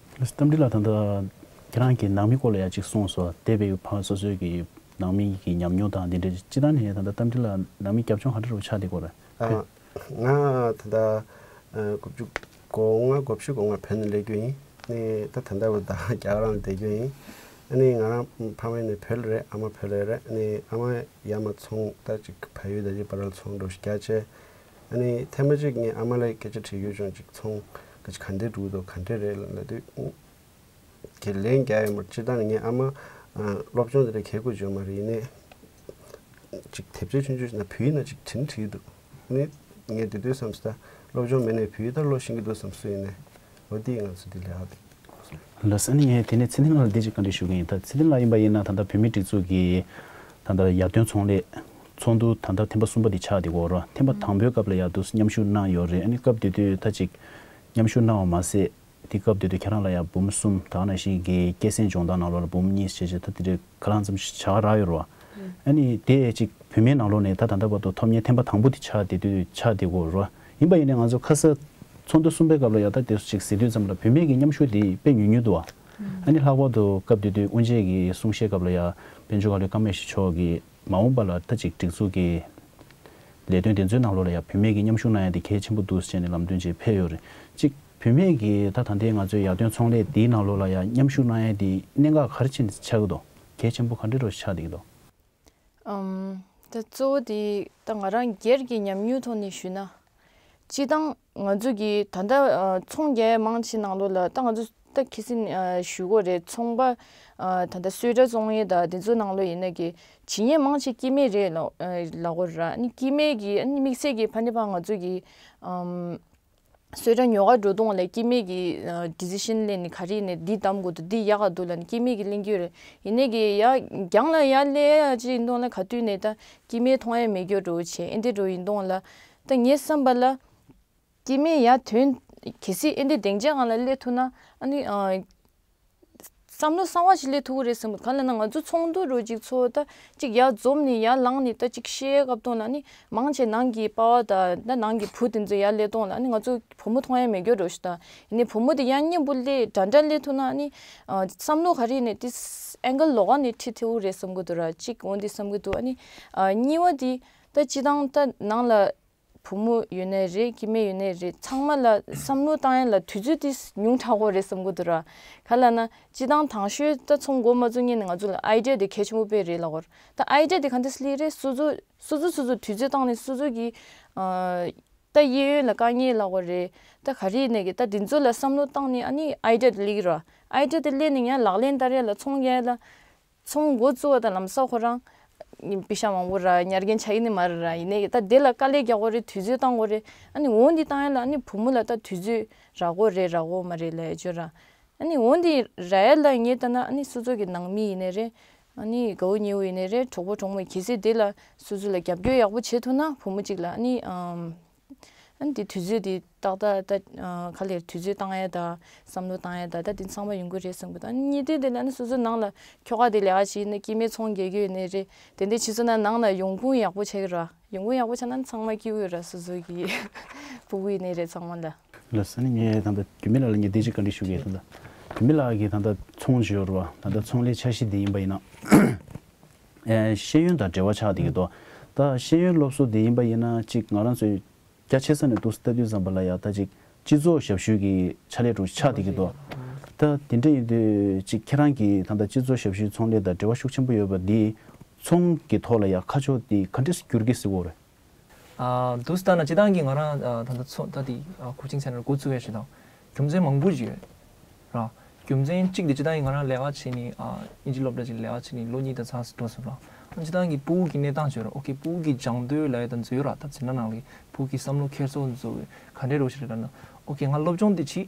རྟ་མགྲིན་ལགས། ད་ལྟ་ཁྱེད་རང་གིས་ནང་མི་སྐོར་ལ་ཡང་ཅིག་གསུངས་སོང་། འདས་པའི་བར་སོ་སོའི་གི་ནང་མི་གི་ཉམས་མྱོང་དང་འདི་འདྲའི་སྤྱི་བཏང་ནས་ད་ལྟ་རྟ་མགྲིན་ལགས་ནང་མི་རྒྱབ་ལྗོངས་ག་འདྲ་རུ་ཆགས་བསྡད་ཀྱི་ཡོད་རེད། ཨ། ང་ད་ལྟ་ཨ་དགུ་བཅུ་གོ་ལྔ་གོ་བཅུ་གོ་ལྔ་བོད་ནས་སླེབས་རྒྱུ་ཡིན། ནི་ད་ད་ལྟ་བར་ད་རྒྱ་གར་ལ་བསྡད་རྒྱུ་ཡིན། ཨ་ནི་ང་རང་ཕ་མ་ནི་བོད་ལ་རེད། ཨ་མ་བོད་ལ་རེད། ཨ་ནི་ཨ་མ་ཡར་མར་ཚོང་ད་ཅིག་བལ་ཡུལ་ད་ཅིག་བར་ལ་ཚོང་འགྲོ་ཞིག་རྒྱག་བྱས། ཨ་ནི་ཐེངས་མ་གཅིག་ངས་ཨ་མ་ལ་སྐད་ཆ་དྲིས་ཡོད་བྱུང་། ཅིག་ཚོང་ག་ཅིག་ག་འདྲས་འགྲོ་གི་འདུག་ག་འདྲས་རེད་ལབ་དུས། ཁས་ལེན་རྒྱག་ཡོད་མ་རེད། སྤྱིར་བཏང་ནས་ངའི་ཨ་མ་ཨ་སློབ་སྦྱོང་དེ་འདྲ་གལ་དགོས་ཡོད་མ་རེད། ཡིན་ནའི་ཅིག་དེབ་ཆ་ཆུང་ཆུང་ཞིག་ནང་བོད་ཡིག་ནང་ཅིག་བྲིས་ན་བྲིས་འདུག་ནི་ངས་དེ་དུས་བསམ་སོང་། ད་སློབ་སྦྱོང་མེད་ནའི་བོད་ཡིག་ད་ཀློག་ཤེས་ཀྱི་འདུག་བསམ་སོང་། ཡིན་ནའི་འོ་དེ་ང་ཚོ་དེ་ལས་ཨ། ལགས་སོ། ཨ་ནི་ངས་དེ་ནས་ཚེ་བརྟན་ལགས་ལ་འདི་ཅིག་བཀའ་འདྲི་ཞུ་གི་ཡིན། ད་ཚེ་བརྟན་ལགས་ཡིན་པ་ཡིན་ན་ད་ལྟ་བོད་མིའི་སྒྲིག་འཛུགས་ཀྱི་ད་ལྟ་ཡར་ཐོན་ཚོང་ལས་ཚོགས་འདུ་ད་ལྟ་ཐེངས་པ་གསུམ་པ་དེ་ཆགས་བསྡད་ཀྱི་ཡོད་རེད། ཐེངས་པ་དང་པོའི་སྐབས་ལ་ཡར་འདུག་མཉམ་ཞུགས་གནང་ཡོད་རེད། ཨ་ནི་སྐབས་དེ་དུས་ད་ཅིག་མཉམ་ཞུགས་གནང་བ་མ་ཟད། དེ་སྐབས་དེ་དུས་ཁྱེད་རང་ལ་ཡང་བུ་མོ་གསུམ། ད་ག་ནང་བཞིན་གྱི་སྐྱེས་སེམས་སྦྱོང་བརྡར་ནང་ལོགས་ལ་བུ་མོ་གཉིས་བྱས་བྱས་ད་དེ་འདྲའི་ག་ལ་ཙམ་ཞིག་བྱ་བ་རག་ཡོད་རེད་བ། ཨ་ནི་དེ་ཅིག་བུད་མེད་ནང་ལོགས་ནས་ད་ད་ལྟ་བར་དུ་ཐོབ་མཁན་ཐེངས་པ་དང་པོ་དེ་ཆགས་བསྡད་དུས་ཆགས་བསྡད་ཀྱི་ཡོད་རེད་བ། ཡིན་པ་ཡིན་ནའི་ང་ཚོ་ཁ་ས་ཚོགས་འདུ་གསུམ་པའི་སྐབས་ལ་ཡང་ད་དེ་ཅིག་ཟེར་དུས་ཙམ་ལ་བུད་མེད་ཀྱི་མཉམ་ཞུགས་དེ་དཔེ་ཉུང་ཉུང་འདུག་བ། ཨ་ནི་ལྷག་པར་དུ་སྐབས་དེ་དུས་དབུ་འབྱེད་ཀྱི་གསུང་བཤད་སྐབས་ལ་ཡང་དཔལ་འབྱོར་བཀའ་བློན་ཀརྨ་ཡེ་ཤེས་མཆོག་གིས་མ་འོངས་པ་ལ་ད་ཅིག་སྒྲིག་འཛུགས་ཀྱི་ལས་དོན་དེ་ཚོའི་ནང་ལོགས་ལ་ཡང་བུད་མེད་ཀྱི་མཉམ་ཞུགས་གནང་ཡ་དེ་གལ་ཆེན་པོ་འདུག་ཟེར་ནས་ལམ་སྟོན་ཅིག་ཕེབས་ཡོད་རེད། གཅིག་བུད་མེད་ཀྱི་ད་ད་ལྟའི་ང་ཚོའི་ཡར་ཐོན་ཚོང་ལས་འདིའི་ནང་ལོགས་ལ་ཡང་མཉམ་ཞུགས་གནང་ཡ་དེ་གནད་འགག་ག་རེ་བྱས་ནས་ཆགས་ཀྱི་འདུག་གལ་ཆེན་པོ་ག་འདྲ་རུ་ཆགས་བསྡད་ཀྱི་འདུག་ཨམ། ད་གཙོ་བོ་དེ་ད་ང་རང་སྒེར་གྱི་ཉམས་མྱོང་ཐོག་ནས་ཞུས་ན། སྤྱིར་བཏང་ང་ཚོ་གི་ད་ལྟ་ཨ་ཚོང་རྒྱག་ཡ་མང་ཆེ་ནང་ལོགས་ལ་ད་ང་ཚོ་ད་ཁ་སང་ཨ་ཞུ་དགོས་རེད། ཚོང་པ་ཨ་ད་ལྟ་གསོལ་ཇ་བཙོང་ཡས་དང་དེ་ཚོ་ནང་ལོགས་ཡིན་ན་གི་བྱེད་མཁན་མང་ཆེ་སྐྱེ་དམན་རེད་ལབ་ཨ་ལབ་དགོས་རེད། ཨ་ནི་སྐྱེ་དམན་གྱི་ཨ་ནི་དམིགས་བསལ་གྱི་ཕ་ནི་ཕ་ང་ཚོ་གི་ཨམ་གསོལ་ཇ་ཉོ་གར་འགྲོ་དུས་ལ་སྐྱེ་དམན་གྱི་ཨ་ཌི་སི་ཤན་ལེན་ནས་ག་རེ་ནས་འདི་བདམས་དགོས་འདུག་འདི་ཡག་ག་འདུག་ལབ་ནས་སྐྱེ་དམན་གྱི་གླེང་རྒྱུ་རེད། ཡིན་ནའི་གི་ཡ་རྒྱང་ལ་ཡར་སླེབས་ཡ་ཅིག་ཡིན་དུས་ལ་ག་དུས་ནས་ད་སྐྱེ་དམན་མཐོང་ཡ་མེད་རྒྱུ་འདྲ་བོ་བྱས། ཨེ་འདྲ་འདྲ་བོ་ཡིན་དུས་ལ་ད་ངའི་བསམ་པ་ལ། སྐྱེ་དམན་ཡར་ཐོན། གལ་སྲིད་ཨེ་འདྲའི་སྡིངས་ཆ་སྒང་ལ་སླེབས་ཐུབ་ན་ཨ་ནི་ཨ་བསམ་བློ་གསར་བ་ཞིག་སླེབས་ཐུབ་ཀྱི་རེད་བསམ་གི། གང་ལབ་ན་ང་ཚོ་ཚོགས་འདུ་རུ་གཅིག་ཚོགས་ད་གཅིག་ཡར་འཛོམས་ནས་ཡར་ལངས་ནས་ད་གཅིག་བཤད་སྐབས་དུས་ལ་ཨ་ནི་མང་ཆེ་ནང་གི་པ་ཕ་དང་ད་ནང་གི་བུ་དེ་ཚོ་ཡར་སླེབས་དུས་ལ་ཨ་ནི་ང་ཚོ་བུ་མོ་མཐོང་ཡ་མེད་རྒྱུ་འདྲ་བོ་ཞིག་ད། ཡིན་ནའི་བུ་མོ་དེ་ཡང་མཉམ་པོ་སླེབས་འདྲ་འདྲ་སླེབས་ཐུབ་ན་ཨ་ནི་ཨ་བསམ་བློ་ག་རེ་ནས་དེ་ཨེང་གལ་ལོགས་ཀ་ནས་ཁྲིད་ཐུབ་ཀྱི་རེད་བསམ་གི་འདུག་ར། གཅིག་འོ་འདི་བསམ་གི་འདུག་ཨ་ནི་ཨ་གཉིས་པ་དེ་ད་སྤྱིར་བཏང་ད་ནང་ལ། བུ་མོ་ཡོད་ནའི་རེད། སྐྱེ་དམན་ཡོད་ནའི་རེད། ཚང་མ་ལ་བསམ་བློ་བཏང་ཡ་ལ་དུས་ཚོད་དེ་ཉུང་དྲགས་ཀྱི་རེད་བསམ་གྱི་འདུག་ར། ག་ལབ་ན་སྤྱིར་བཏང་དང་ཤོས་ད་ཚོང་འགོ་མ་བཙུགས་སྔོན་ནས་ང་ཚོ་ལ་ཨའི་ཌི་ཡ་དེ་གལ་ཆེན་པོ་དཔེ་རེད་ལབ་ཀྱི་ཡོད་རེད། ད་ཨའི་ཌི་ཡ་དེ་ག་འདྲ་སེ་སླེབས་རེད། སོ་སོ་སོ་སོ་སོ་དུས་ཚོད་བཏང་ནས་སོ་སོ་གི་ཨ་ད་གཡས་གཡོན་ལ་དཀའ་ངལ་ལབ་ཀྱི་ཡོད་རེད། ད་ག་རེ་ཡིན་ནའི་གི་ད་དེ་ཚོ་ལ་བསམ་བློ་བཏང་ནས་ཨ་ནི་ཨའི་ཌི་ཡ་དེ་སླེབས་ཀྱི་ར། ཨའི་ཌི་ཡ་དེ་སླེབས་ནས་ཡང་ལག་ལེན་བསྟར་ཡ་ལ་ཚོང་རྒྱག་ཡ་ལ། ཚོང་འགོ་བཙུགས་པ་དང་ལམ་སང་ཁོ་རང་པེ་ཤག་མང་པོ་རག་ཉར་མཁན་ཆགས་ཀྱི་ནི་མ་རེད་ར། ཡིན་ནའི་ད་དེ་ལ་དཀའ་ལས་རྒྱག་དགོས་རེད། དུས་ཚོད་བཏང་དགོས་རེད། ཨ་ནི་འོ་འདི་བཏང་ཡ་ལ་ཨ་ནི་བུ་མོ་ལ་ད་དུས་ཚོད་རག་གི་རེད་རག་གི་མ་རེད་ལབ་ཡ་ཅིག་ཡོད་ར། ཨ་ནི་འོ་འདི་རག་ཡ་ལ་ངས་ལྟ་ན་ཨ་ནི་སོ་སོ་གི་ནང་མི་ཡིན་ནའི་རེད། ཨ་ནི་དགའ་བོ་ཉེ་བོ་ཡིན་ནའི་རེད། གྲོགས་པོ་གྲོགས་མོ་གལ་སྲིད་དེ་ལ་སོ་སོ་ལ་རྒྱབ་སྐྱོར་ཡག་པོ་བྱེད་ཐུབ་ན་བུ་མོ་གཅིག་ལ་ཨ་ནི་ཨམ། ཨ་ནི་དེ་དུས་ཚོད་དེ་ཏག་ཏག་ད་ཨ་ག་ལེར་དུས་ཚོད་བཏང་ཡ་ད་བསམ་བློ་བཏང་ཡ་ད་ད་དེ་ཚང་མ་ཡོང་གི་རེད་བསམ་གི་འདུག་ཨ་ནི་གཉིས་དེ་དེ་ལ་ནི་སོ་སོ་ནང་ལ་ཁྱོ་ག་དེ་ལས་ཨ་ཞིག་ནི་སྐྱེ་དམན་ཚོང་རྒྱག་རྒྱུ་ཡོད་ནི་རེད། དེ་འདྲ་བྱས་སོང་ན་ནང་ལ་ཡོང་ཁུངས་ཡག་པོ་ཆགས་ཀྱི་ར། ཡོང་ཁུངས་ཡག་པོ་ཆགས་ན་ཚང་མ་སྐྱིད་པོ་ཡོད་ར། སོ་སོ་གི་ཕྲུ་གུ་ཡིན་ནི་རེད་ཚང་མ་ལ། ལགས་སོ། ཨ་ནི་ངས་ད་ལྟ་རྒྱུད་སྨད་ལགས་ལ་ངས་འདི་ཅིག་བཀའ་འདྲི་ཞུ་གི་ཡོད། ད་ལྟ་རྒྱུད་སྨད་ལགས་ཀྱིས་ད་ལྟ་ཚོང་བྱེད་ཡོད་རེད་བ། ད་ལྟ་ཚོང་ལས་འཆར་གཞི་འདི་ཡིན་པ་ཡིན་ན་ཨེ་ཤེས་ཡོན་དང་འབྲེལ་བ་ཆགས་བསྡད་ཀྱི་འདུག་ད་ཤེས་ཡོན་སློབ་གསོ་འདི་ཡིན་པ་ཡིན་ན་ཅིག་ང་རང་ཚོའི་རྒྱ་ཆེ་ས་ནས་འདུག་ལྟ་དུས་ཙམ་པ་ལ་ཡ་ད་ཅིག་སྤྱི་ཚོགས་ཞབས་ཞུའི་གི་ཕྱག་ལས་འདྲ་ཆགས་བསྡད་ཀྱི་འདུག་ད་དེ་འདྲ་ཡིན་དུས་ཅིག་ཁྱེད་རང་གིས་ད་ལྟ་སྤྱི་ཚོགས་ཞབས་ཞུའི་ཚོང་ལས་དང་འབྲེལ་བ་ཤུགས་ཆེན་པོ་ཡོད་པ་འདི་ཚོང་གི་ཐོག་ལ་ཡ་ཁ་ཕྱོགས་འདི་ག་འདྲས་སེ་འགྱུར་གྱི་སྲིད་གོ་རེད། ཨ་འདུག་སེ་ལྟ་ན་སྤྱིར་བཏང་གི་ང་རང་ཨ་ད་ལྟ་ཚོ་ད་འདི་ཨ་ཀོ་ཅིང་སེན་ཊར་འགོ་བཙུགས་ཡ་ཞིག་དང་རྒྱུ་མཚན་མང་པོ་ཞིག་ཡོད་ར། རྒྱུ་མཚན་གཅིག་དེ་སྤྱིར་བཏང་གི་ང་རང་ལས་ཀ་བྱེད་ནི་ཨ་ཨིན་ཇི་སློབ་གྲྭ་ཅིག་ལས་ཀ་བྱེད་ནི་ལོ་གཉིས་དང་ཙམ་འགྲོ་སོང་ར། ཨ་སྤྱིར་བཏང་གི་ཕྲུ་གུ་གི་གནས་སྟངས་བརྗོད་ར། ཨོ་ཁེ་ཕྲུ་གུ་གི་སྦྱང་འདོད་ལབ་ཡ་དང་འཛུལ་ར། ད་འཛིན་གྲྭ་ནང་ལ་ཕྲུ་གུ་གི་བསམ་བློ་འཁྱེར་སོ་འཛུལ་ག་འདྲས་འགྲོ་ཞིག་རེད་ལབ་ན། ཨོ་ཁེ་ང་སློབ་སྦྱོང་འདི་བྱེད།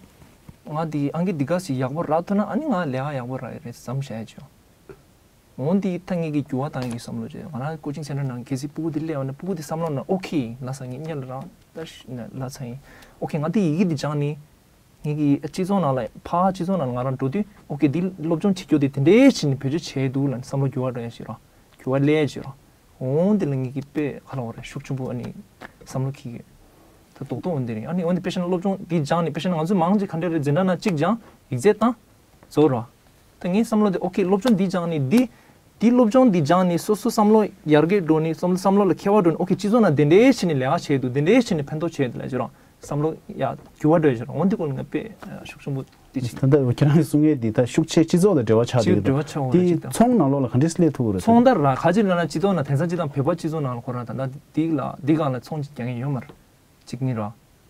ང་འདི་ཨང་ཀི་འདི་ག་ཞིག་ཡག་པོ་རག་ཐུབ་ན་ཨ་ནི་ང་ལས་ཀ་ཡག་པོ་རག་ཡ་རེད་བསམ་བཞག་ཡ་ཅིག་ཡོད། འོན་ཏེ་ད་ངེད་ཀྱི་འགྱུར་བ་བཏང་ཡག་གི་བསམ་བློ་བྱས། ང་རང་ཀོ་ཅིང་སེན་ཊར་ནང་གལ་སྲིད་ཕྲུ་གུ་དེ་སླེབས་པ་ན་ཕྲུ་གུ་དེ་བསམ་བློ་ནང་ཨོ་ཁེ་ལབ་ས་ངས་སྔོན་ལ་རང་ད་ལབ་ཚར་ཡིན། ཨོ་ཁེ་ང་དེ་ཡི་གེ་དེ་སྦྱངས་ནས་ངེད་ཀྱི་སྤྱི་ཚོགས་ནང་ལ་ཕར་སྤྱི་ཚོགས་ནང་ལ་ང་རང་འགྲོ་དུས་ཨོ་ཁེ་དེ་སློབ་སྦྱོང་བྱེད་རྒྱུ་དེ་དེ་འདྲའི་བྱས་ནས་བེད་སྤྱོད་བྱས་འདུག་ལབ་ནས་བསམ་བློ་འགྱུར་བ་འགྲོ་ཡ་ཞིག་ར། འགྱུར་བ་སླེབས་ཡ་ཞིག་ར། འོན་ཏེ་ལ་ངེད་ཀྱི་དཔེ་ཧ་ལས་པ་རེད། ཤུགས་ཆེན་པོ་ཨ་ནི་བསམ་བློ་འཁྱེར་གྱི་ཡོད། རྡོག་རྡོག་འོན་ཏེ་རེད། ཨ་ནི་འོན་ཏེ་དཔེ་བཞག་ན་སློབ་སྦྱོང་འདི་སྦྱངས་ནས་དཔེ་བཞག་ན་ང་ཚོས་མང་ཆེ་ག་འདྲ་རེད་འཛིན་གྲྭ་ནང་གཅིག་སྦྱངས་ཡིག་ཚད་བཏང་། རྫོགས་རོ། ད་ངའི་བསམ་བློ་དེ་ཨོ་ཁེ་སློབ་སྦྱོང་འདི་སྦྱངས་ནས་འདི། འདི་སློབ་སྦྱོང་འདི་སྦྱངས་ནས་སོ་སོ་བསམ་བློ་ཡར་རྒྱས་འགྲོ་ནས་བསམ་བསམ་བློ་ལ་མཁས་པ་འགྲོ་ནས་ཨོ་ཁེ་སྤྱི་ཚོགས་ནང་དེ་འདྲའི་བྱས་ནས་ལས་ཀ་བྱས་འདུག་དེ་འདྲའི་བྱས་ནས་ཕན་ཐོགས་བྱས་འདུག་ལབ་ཀྱི་རོ། བསམ་བློ་ཡ་འགྱུར་བ་འགྲོ་ཡ་ཀྱི་རོ། འོ་འདི་སྐོར་ལ་ང་དཔེ་ཤུགས་ཆེན་པོ་འདི་བྱེད་ཀྱི། ད་ལྟ་ཁྱེད་རང་གིས་གསུང་མཁན་འདི་ད་ཤུགས་ཆེ་སྤྱི་ཚོགས་དང་འབྲེལ་བ་ཆགས་འདུག་འབྲེལ་བ་ཆགས་འོང་རེད་ཅིག་ད། འདི་ཚོང་ནང་ལོགས་ལ་ག་འདྲས་སླེབས་ཐུབ་ཀྱི་རེད། ཚོང་དར་ར་ག་ཅིག་ལབ་ན་སྤྱི་ཚོགས་ནང་དེང་སང་སྤྱི་བཏང་བོད་པ་སྤྱི་ཚོགས་ནང་ལ་ཁོ་རང་ད་ལྟ་འདི་ལ་འདི་སྒང་ལ་ཚོང་རྒྱག་མཁན་ཡོད་མ་རེད། གཅིག་ནི་ར།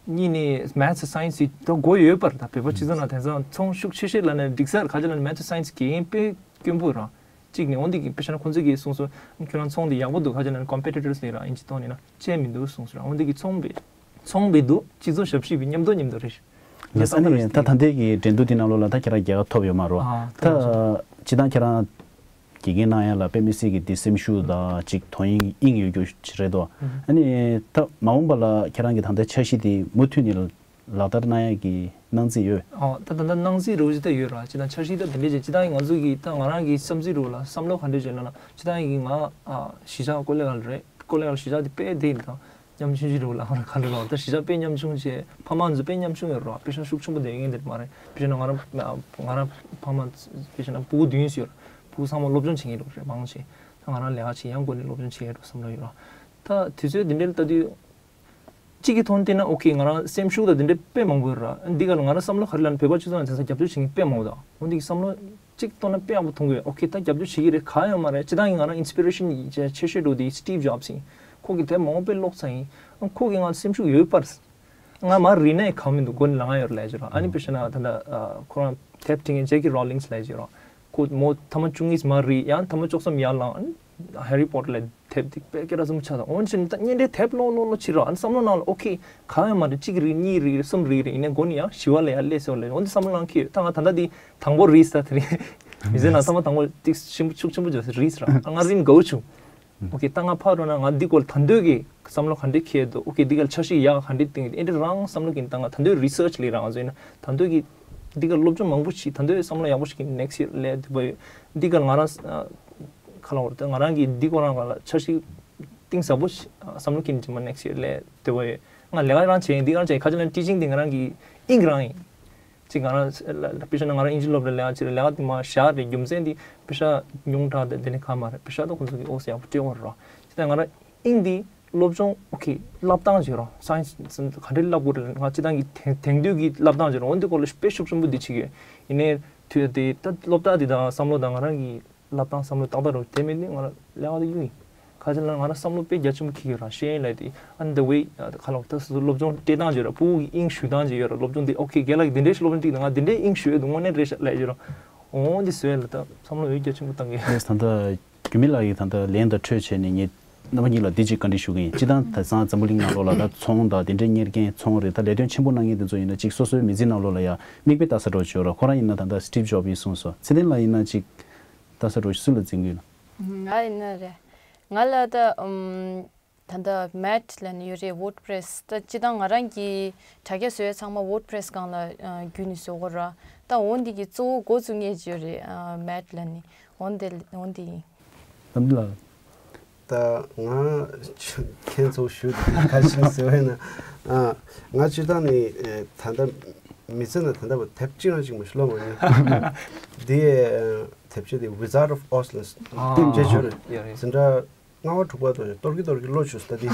གཉིས་ནི་maths science ཡི་ད་དགོས་ཡོད་པར་ད་བོད་པ་སྤྱི་ཚོགས་ནང་དེང་སང་ཚོང་ཤུགས་ཆེ་ཤོས་ལབ་ན་འགྲིག་ས་ར་ཁ་ཅིག་ལབ་ན་maths science དགེ་རྒན་དཔེ་དཀོན་པོ་ར། གཅིག་ནི་འོན་ཏེ་གི་དཔེ་ཆ་ན་ཁོང་ཚོས་གི་གསུངས་སོང་ཁྱོད་རང་ཚོང་འདི་ཡག་པོ་འདུག་ཁ་ཅིག་ལབ་ན་competitors ནི་ར་ཨིན་ཇི་ཐོག་ནས་ན་བཅད་མི་འདུག་གསུངས་སོང་ར། འོན་ཏེ་གི་ཚོང་པའི་ཚོང་པའི་འདུག་སྤྱི་ཚོགས་ཞབས་ཕྱི་བའི་མཉམ་དུ་མཉམ་དུ་རེད། ལགས་སོ། ཨ་ནི་ད་ད་ལྟའི་གི་འགྲན་བསྡུར་འདི་ནང་ལོགས་ལ་ད་ཁྱེད་རང་རྒྱལ་ཁ་ཐོབ་ཡོད་མ་རེད། ཨ་ད་ད་ལྟ་སྤྱི་བཏང་ཁྱེད་རང་དགེ་རྒན་གནང་ཡ་ལ་དཔེ་མི་སྲིད་ཀྱི་འདི་སེམས་ཤུགས་དང་ཅིག་དོན་སྙིང་ཡོད་རྒྱུ་ཞིག་རེད་དོ། ཨ་ནི་ད་མ་འོངས་པ་ལ་ཁྱེད་རང་གི་ད་ལྟའི་འཆར་གཞི་འདི་མུ་མཐུད་ནས་ལག་བསྟར་གནང་ཡ་གི་གནང་རྩིས་ཡོད། ཨོ་ད་ད་ལྟ་གནང་རྩིས་རུ་ཅི་ད་ཡོད་ར་ཅི་ད་འཆར་གཞི་ད་དེ་འདྲས་ཅི་ད་ང་ཚོ་གི་ད་ང་རང་གི་བསམ་རྩིས་རུ་ལ་བསམ་བློ་ག་འདྲས་བྱས་ན་ལ་ཅི་ད་ཡིན་གི་ང་གཞིས་ཆགས་ཀོ་ལེ་གལ་རེད། ཀོ་ལེ་གལ་གཞིས་ཆགས་དེ་དཔེ་དེ་ཡིན་ད། ཉམ་ཆུང་ཞིག་རེད་ལ་ཧོ་ར་ག་ལེ་ལོ་ད་གཞིས་ཆགས་དཔེ་ཉམ་ཆུང་བྱས་ཕ་མ་ཚོ་དཔེ་ཉམ་ཆུང་ཡོད་རོ། དཔེ་ཆ་ཤུགས་ཆེན་པོ་དེ་ཡིན་དེ་མ་རེད། དཔེ་ཆ་ན་ང་རང་ང་རང་ཕ་མ་དཔེ་ཆ་ན་སྤུ་གུ་བདུན་ཡོད་རོ། སྤུ་གུ་ཚང་མ་སློབ་སྦྱོང་བྱེད་མཁན་རོ་རེད་མང་ཆེ། ད་ང་རང་ལས་ཀ་བྱེད་ཡང་སྒོ་ནས་སློབ་སྦྱོང་བྱེད་ཡ་རོ་བསམ་བློ་ཡོད་རོ། ད་དུས་ཚོད་འདི་འདྲ་ལ་ལྟ་དུས་གཅིག་གི་ཐོག་ནས་བལྟས་ན་ཨོ་ཁེ་ང་རང་སེམས་ཤུགས་དང་འདི་འདྲ་དཔེ་མང་པོ་ཡོད་ར། འདི་ག་ལ་ང་རང་བསམ་བློ་ག་རེ་ལ་ནི་བོད་པ་སྤྱི་ཚོགས་ནང་དེང་སང་རྒྱབ་སྐྱོར་བྱེད་མཁན་དཔེ་མང་པོ་ད་འོ་འདི་གི་བསམ་བློ་གཅིག་བཏོན་ན་དཔེ་ཡག་པོ་མཐོང་གི་ཡོད། ཨོ་ཁེ་ད་རྒྱབ་སྐྱོར་བྱེད་ཀྱི་རེད་ག་ཡོད་མ་རེད། སྤྱི་བཏང་གི་ང་རང་inspiration་ཆེ་ཤོས་འགྲོ་དེ་Steve Jobs་ཡིན། ཁོ་གི་དེབ་མང་པོ་དཔེ་ཀློག་ཚར་ཡིན། ཁོ་གི་ང་སེམས་ཤུགས་ཡོད་པར། ང་མར་རིལ་ནའི་གང་མི་འདུག་སྒོ་ནས་ལངས་ཡོད་ལས་ཀྱི་རོ། ཨ་ནི་དཔེ་བཤད་ན་ད་ལྟ་ཁོ་རང་དེབ་བྲིས་མཁན་J K Rowling་ལས་ཀྱི་རོ། ཁོ་མོ་ཐ་མ་བཅུ་གཉིས་མར་རིལ་ཡང་ཐ་མ་བཅུ་གསུམ་ཡར་ལངས། Harry Potter་ལས་དེབ་དེ་དཔེ་སྐད་གྲགས་ཆེན་པོ་ཆགས་དང་འོན་ཀྱང་ད་བརྙན་འཕྲིན་དེབ་ཀློག་ཀློག་ཀློག་ཕྱིར་རོ། ཨ་ནི་བསམ་བློ་ནང་ལ་ཨོ་ཁེ་གང་ཡང་མ་རེད། གཅིག་རེད་གཉིས་རེད་གསུམ་རེད་རེད་ཡིན་ནའི་སྒོ་ནས་ཡང་བཞི་བ་ལ་ཡང་སླེབས་སོང་ལས་འོན་ཏེ་བསམ་བློ་ནང་འཁྱེར་ཡོད། ད་ང་ད་ལྟ་འདི་དང་པོ་རེད་ས་དེ་རེད། མི་ཚེ་ནང་ཐ་མ་དང་པོ་ཏིག་ཞིམ་པོ་ཤུགས་ཆེན་པོ་བྱོས་ས་རེད་ས་ར། ང་རིམ་དགའ་བོ་བྱུང་། ཨོ་ཁེ་ད་ང་ཕར་འགྲོ་ན་ང་འདི་སྐོར་ད་འདོད་ཀྱི་བསམ་བློ་ག་འདྲས་འཁྱེར་འདུག་ཨོ་ཁེ་འདི་ག་ལ་འཆར་གཞི་ཡག་ག་འདྲས་བཏིང་ཨེ་འདྲས་རང་བསམ་བློ་གིན་ད་ང་ད་འདོད་research་ལས་རང་ཚོ་ཡིན་ན་ད་འདོད་ཀྱི་འདི་ག་སློབ་སྦྱོང་མང་པོ་བྱེད་ད་འདོད་བསམ་བློ་ཡག་པོ་ཞིག་གིན་next year་ལས་འདོད་པ་ཡོད། འདི་ག་ལ་ང་རང་ཁ་ལ་བར་དུ་ང་རང་གི་འདི་སྐོར་རང་ག་ལ་འཆར་གཞི་གཏིང་ཟབ་པོ་ཞིག་བསམ་བློ་གིན་ཇི་མ་next year་ལས་འདོད་པ་ཡོད། ང་ལས་ཀ་རང་བྱེད་འདི་ག་རང་བྱེད་ཁ་ཅིག་ལ་teaching་འདི་ང་རང་གི་དབྱིངས་རང་ཡིན། ཅིག་ང་རང་ལ་དཔེ་བཞག་ན་ང་རང་ཨིན་ཇི་སློབ་གྲྭ་ལས་ཀ་བྱེད་ལས་ཀ་དེ་མ་བཞག་རེད། རྒྱུ་མཚན་དེ་དཔེ་ཆ་ཉུང་དྲགས་དེ་དེ་ནི་ཁ་མ་རེད། དཔེ་ཆ་ད་ཁོང་ཚོ་གི་ཨོ་སི་ཡག་པོ་སྤྲད་ཡོད་རེད། ཅི་ད་ང་རང་དབྱིངས་དེ་སློབ་སྦྱོང་ཨོ་ཁེ་བསླབ་སྟངས་བྱེད་རོགས་science་ག་འདྲས་བསླབ་དགོས་རེད། ང་སྤྱི་བཏང་གི་དེང་དེང་དུས་ཀྱི་བསླབ་སྟངས་བྱེད་རོགས་འོན་དེ་སྐོར་ལ་དཔེ་ཤུགས་ཆེན་པོ་འདི་བྱེད་ཀྱི་ཡོད། ཡིན་ནའི་དུས་དེ་ད་སློབ་གྲྭ་དེ་དང་བསམ་བློ་དང་ང་རང་གི་བསླབ་སྟངས་བསམ་བློ་ཏག་ཏག་རུ་དེ་མེད་ནི་ང་ལ་ལས་ཀ་དེ་གཡུག་ཡིན། ཁ་ཅིག་ལ་ང་རང་བསམ་བློ་དཔེ་རྒྱ་ཆེན་པོ་འཁྱེར་ཡོད་ར་ཤེས་ཡིན་ལབ་དེ་ཨ་ནི་the way ཁ་ལོ་ད་སོ་སོ་སློབ་སྦྱོང་སྤྲད་སྟངས་ཅིག་ཡོད་ར་ཕྲུ་གུ་གི་དབྱིངས་ཞུ་སྟངས་ཅིག་ཡོད་ར་སློབ་སྦྱོང་འདི་ཨོ་ཁེ་རྒན་ལགས་ཀྱིས་འདི་འདྲའི་ཞིག་སློབ་སྦྱོང་སྤྲད་ཀྱི་འདུག་ང་འདི་འདྲའི་དབྱིངས་ཞུ་ཡོད་འདུག་དངོས་གནས་རེད་ཤག་ལབ་ཡོད་ར། འོ་འདི་བཟོས་ལ་ད་བསམ་བློ་འོད་རྒྱ་ཆེན་པོ་བཏང་གི། ད་ལྟ་རྒྱུད་མི་ལགས་ཀྱིས་ད་ལྟ་ལན་དང་འཕྲོས་བྱས་ནས་ངས་རྣམ་པ་གཉིས་ལ་འདི་གཅིག་བཀའ་འདྲི་ཞུ་གི་ཡིན། སྤྱི་བཏང་དེང་སང་འཛམ་བུ་གླིང་ནང་ལོགས་ལ་ད་ཚོང་དང་དེ་འདྲའི་གཉེར་མཁན་ཚོང་རེད་ད་ལས་དོན་ཆེན་པོ་གནང་མཁན་དེ་ཚོ་ཡིན་ན་གཅིག་སོ་སོའི་མི་ཚེ་ནང་ལོགས་ལ་ཡང་མིག་དཔེ་ལྟ་ས་འདྲ་བོ་ཅིག་ཡོད་ར། ཁོ་རང་ཡིན་ན་ད་ལྟ་Steve Jobs་ཡིས་གསུངས་སོང་། ཚེ་བརྟན་ལགས་ཡིན་ན་གཅིག་ལྟ་ས་འདྲ་བོ་ཅིག་སུ་ལ་འཛིན་གི་ཡོད་ན། ང་ཡིན་ན་རེད། ང་ལ་ད་ཨམ། ད་ལྟ་Mad་ལབ་ནས་ཡོད་རེད། WordPress་ད་སྤྱི་བཏང་ང་རང་གི་དྲ་རྒྱ་བཟོ་ཡས་ཚང་མ་WordPress་སྒང་ལ་ཨ་བརྒྱུད་ནས་བཟོ་གི་ར། ད་འོ་འདི་གི་གཙོ་བོ་འགོ་བཙུགས་མཁན་ཅིག་ཡོད་རེད། ཨ་Mad་ལབ་ནས་འོ་འདི་འོ་འདི་ཡིན། གཏམ་འདི་ལ། ད་ང་ཁྱེད་ཚོ་ཞུ་དེ་ཁ་ཤིང་ཟེར་བས་ན་ཨ་ང་སྤྱི་བཏང་ནས་ཨེ་ད་ལྟ་མི་ཚེ་ན་ད་ལྟ་བ་དེབ་གཅིག་རང་གཅིག་མ་ཤི་ལོ་མ་ཉོ་དེ་དེབ་ཆ་དེ་Wizard of Oz་ལ་ཨ་ཅེ་ཅོ་རེད། ཡ་རེད། འཛིན་གྲྭ་ལྔ་པ་དྲུག་པ་དུ་གཏོར་གི་གཏོར་གི་ལོ་ཆུ་ད་དེ་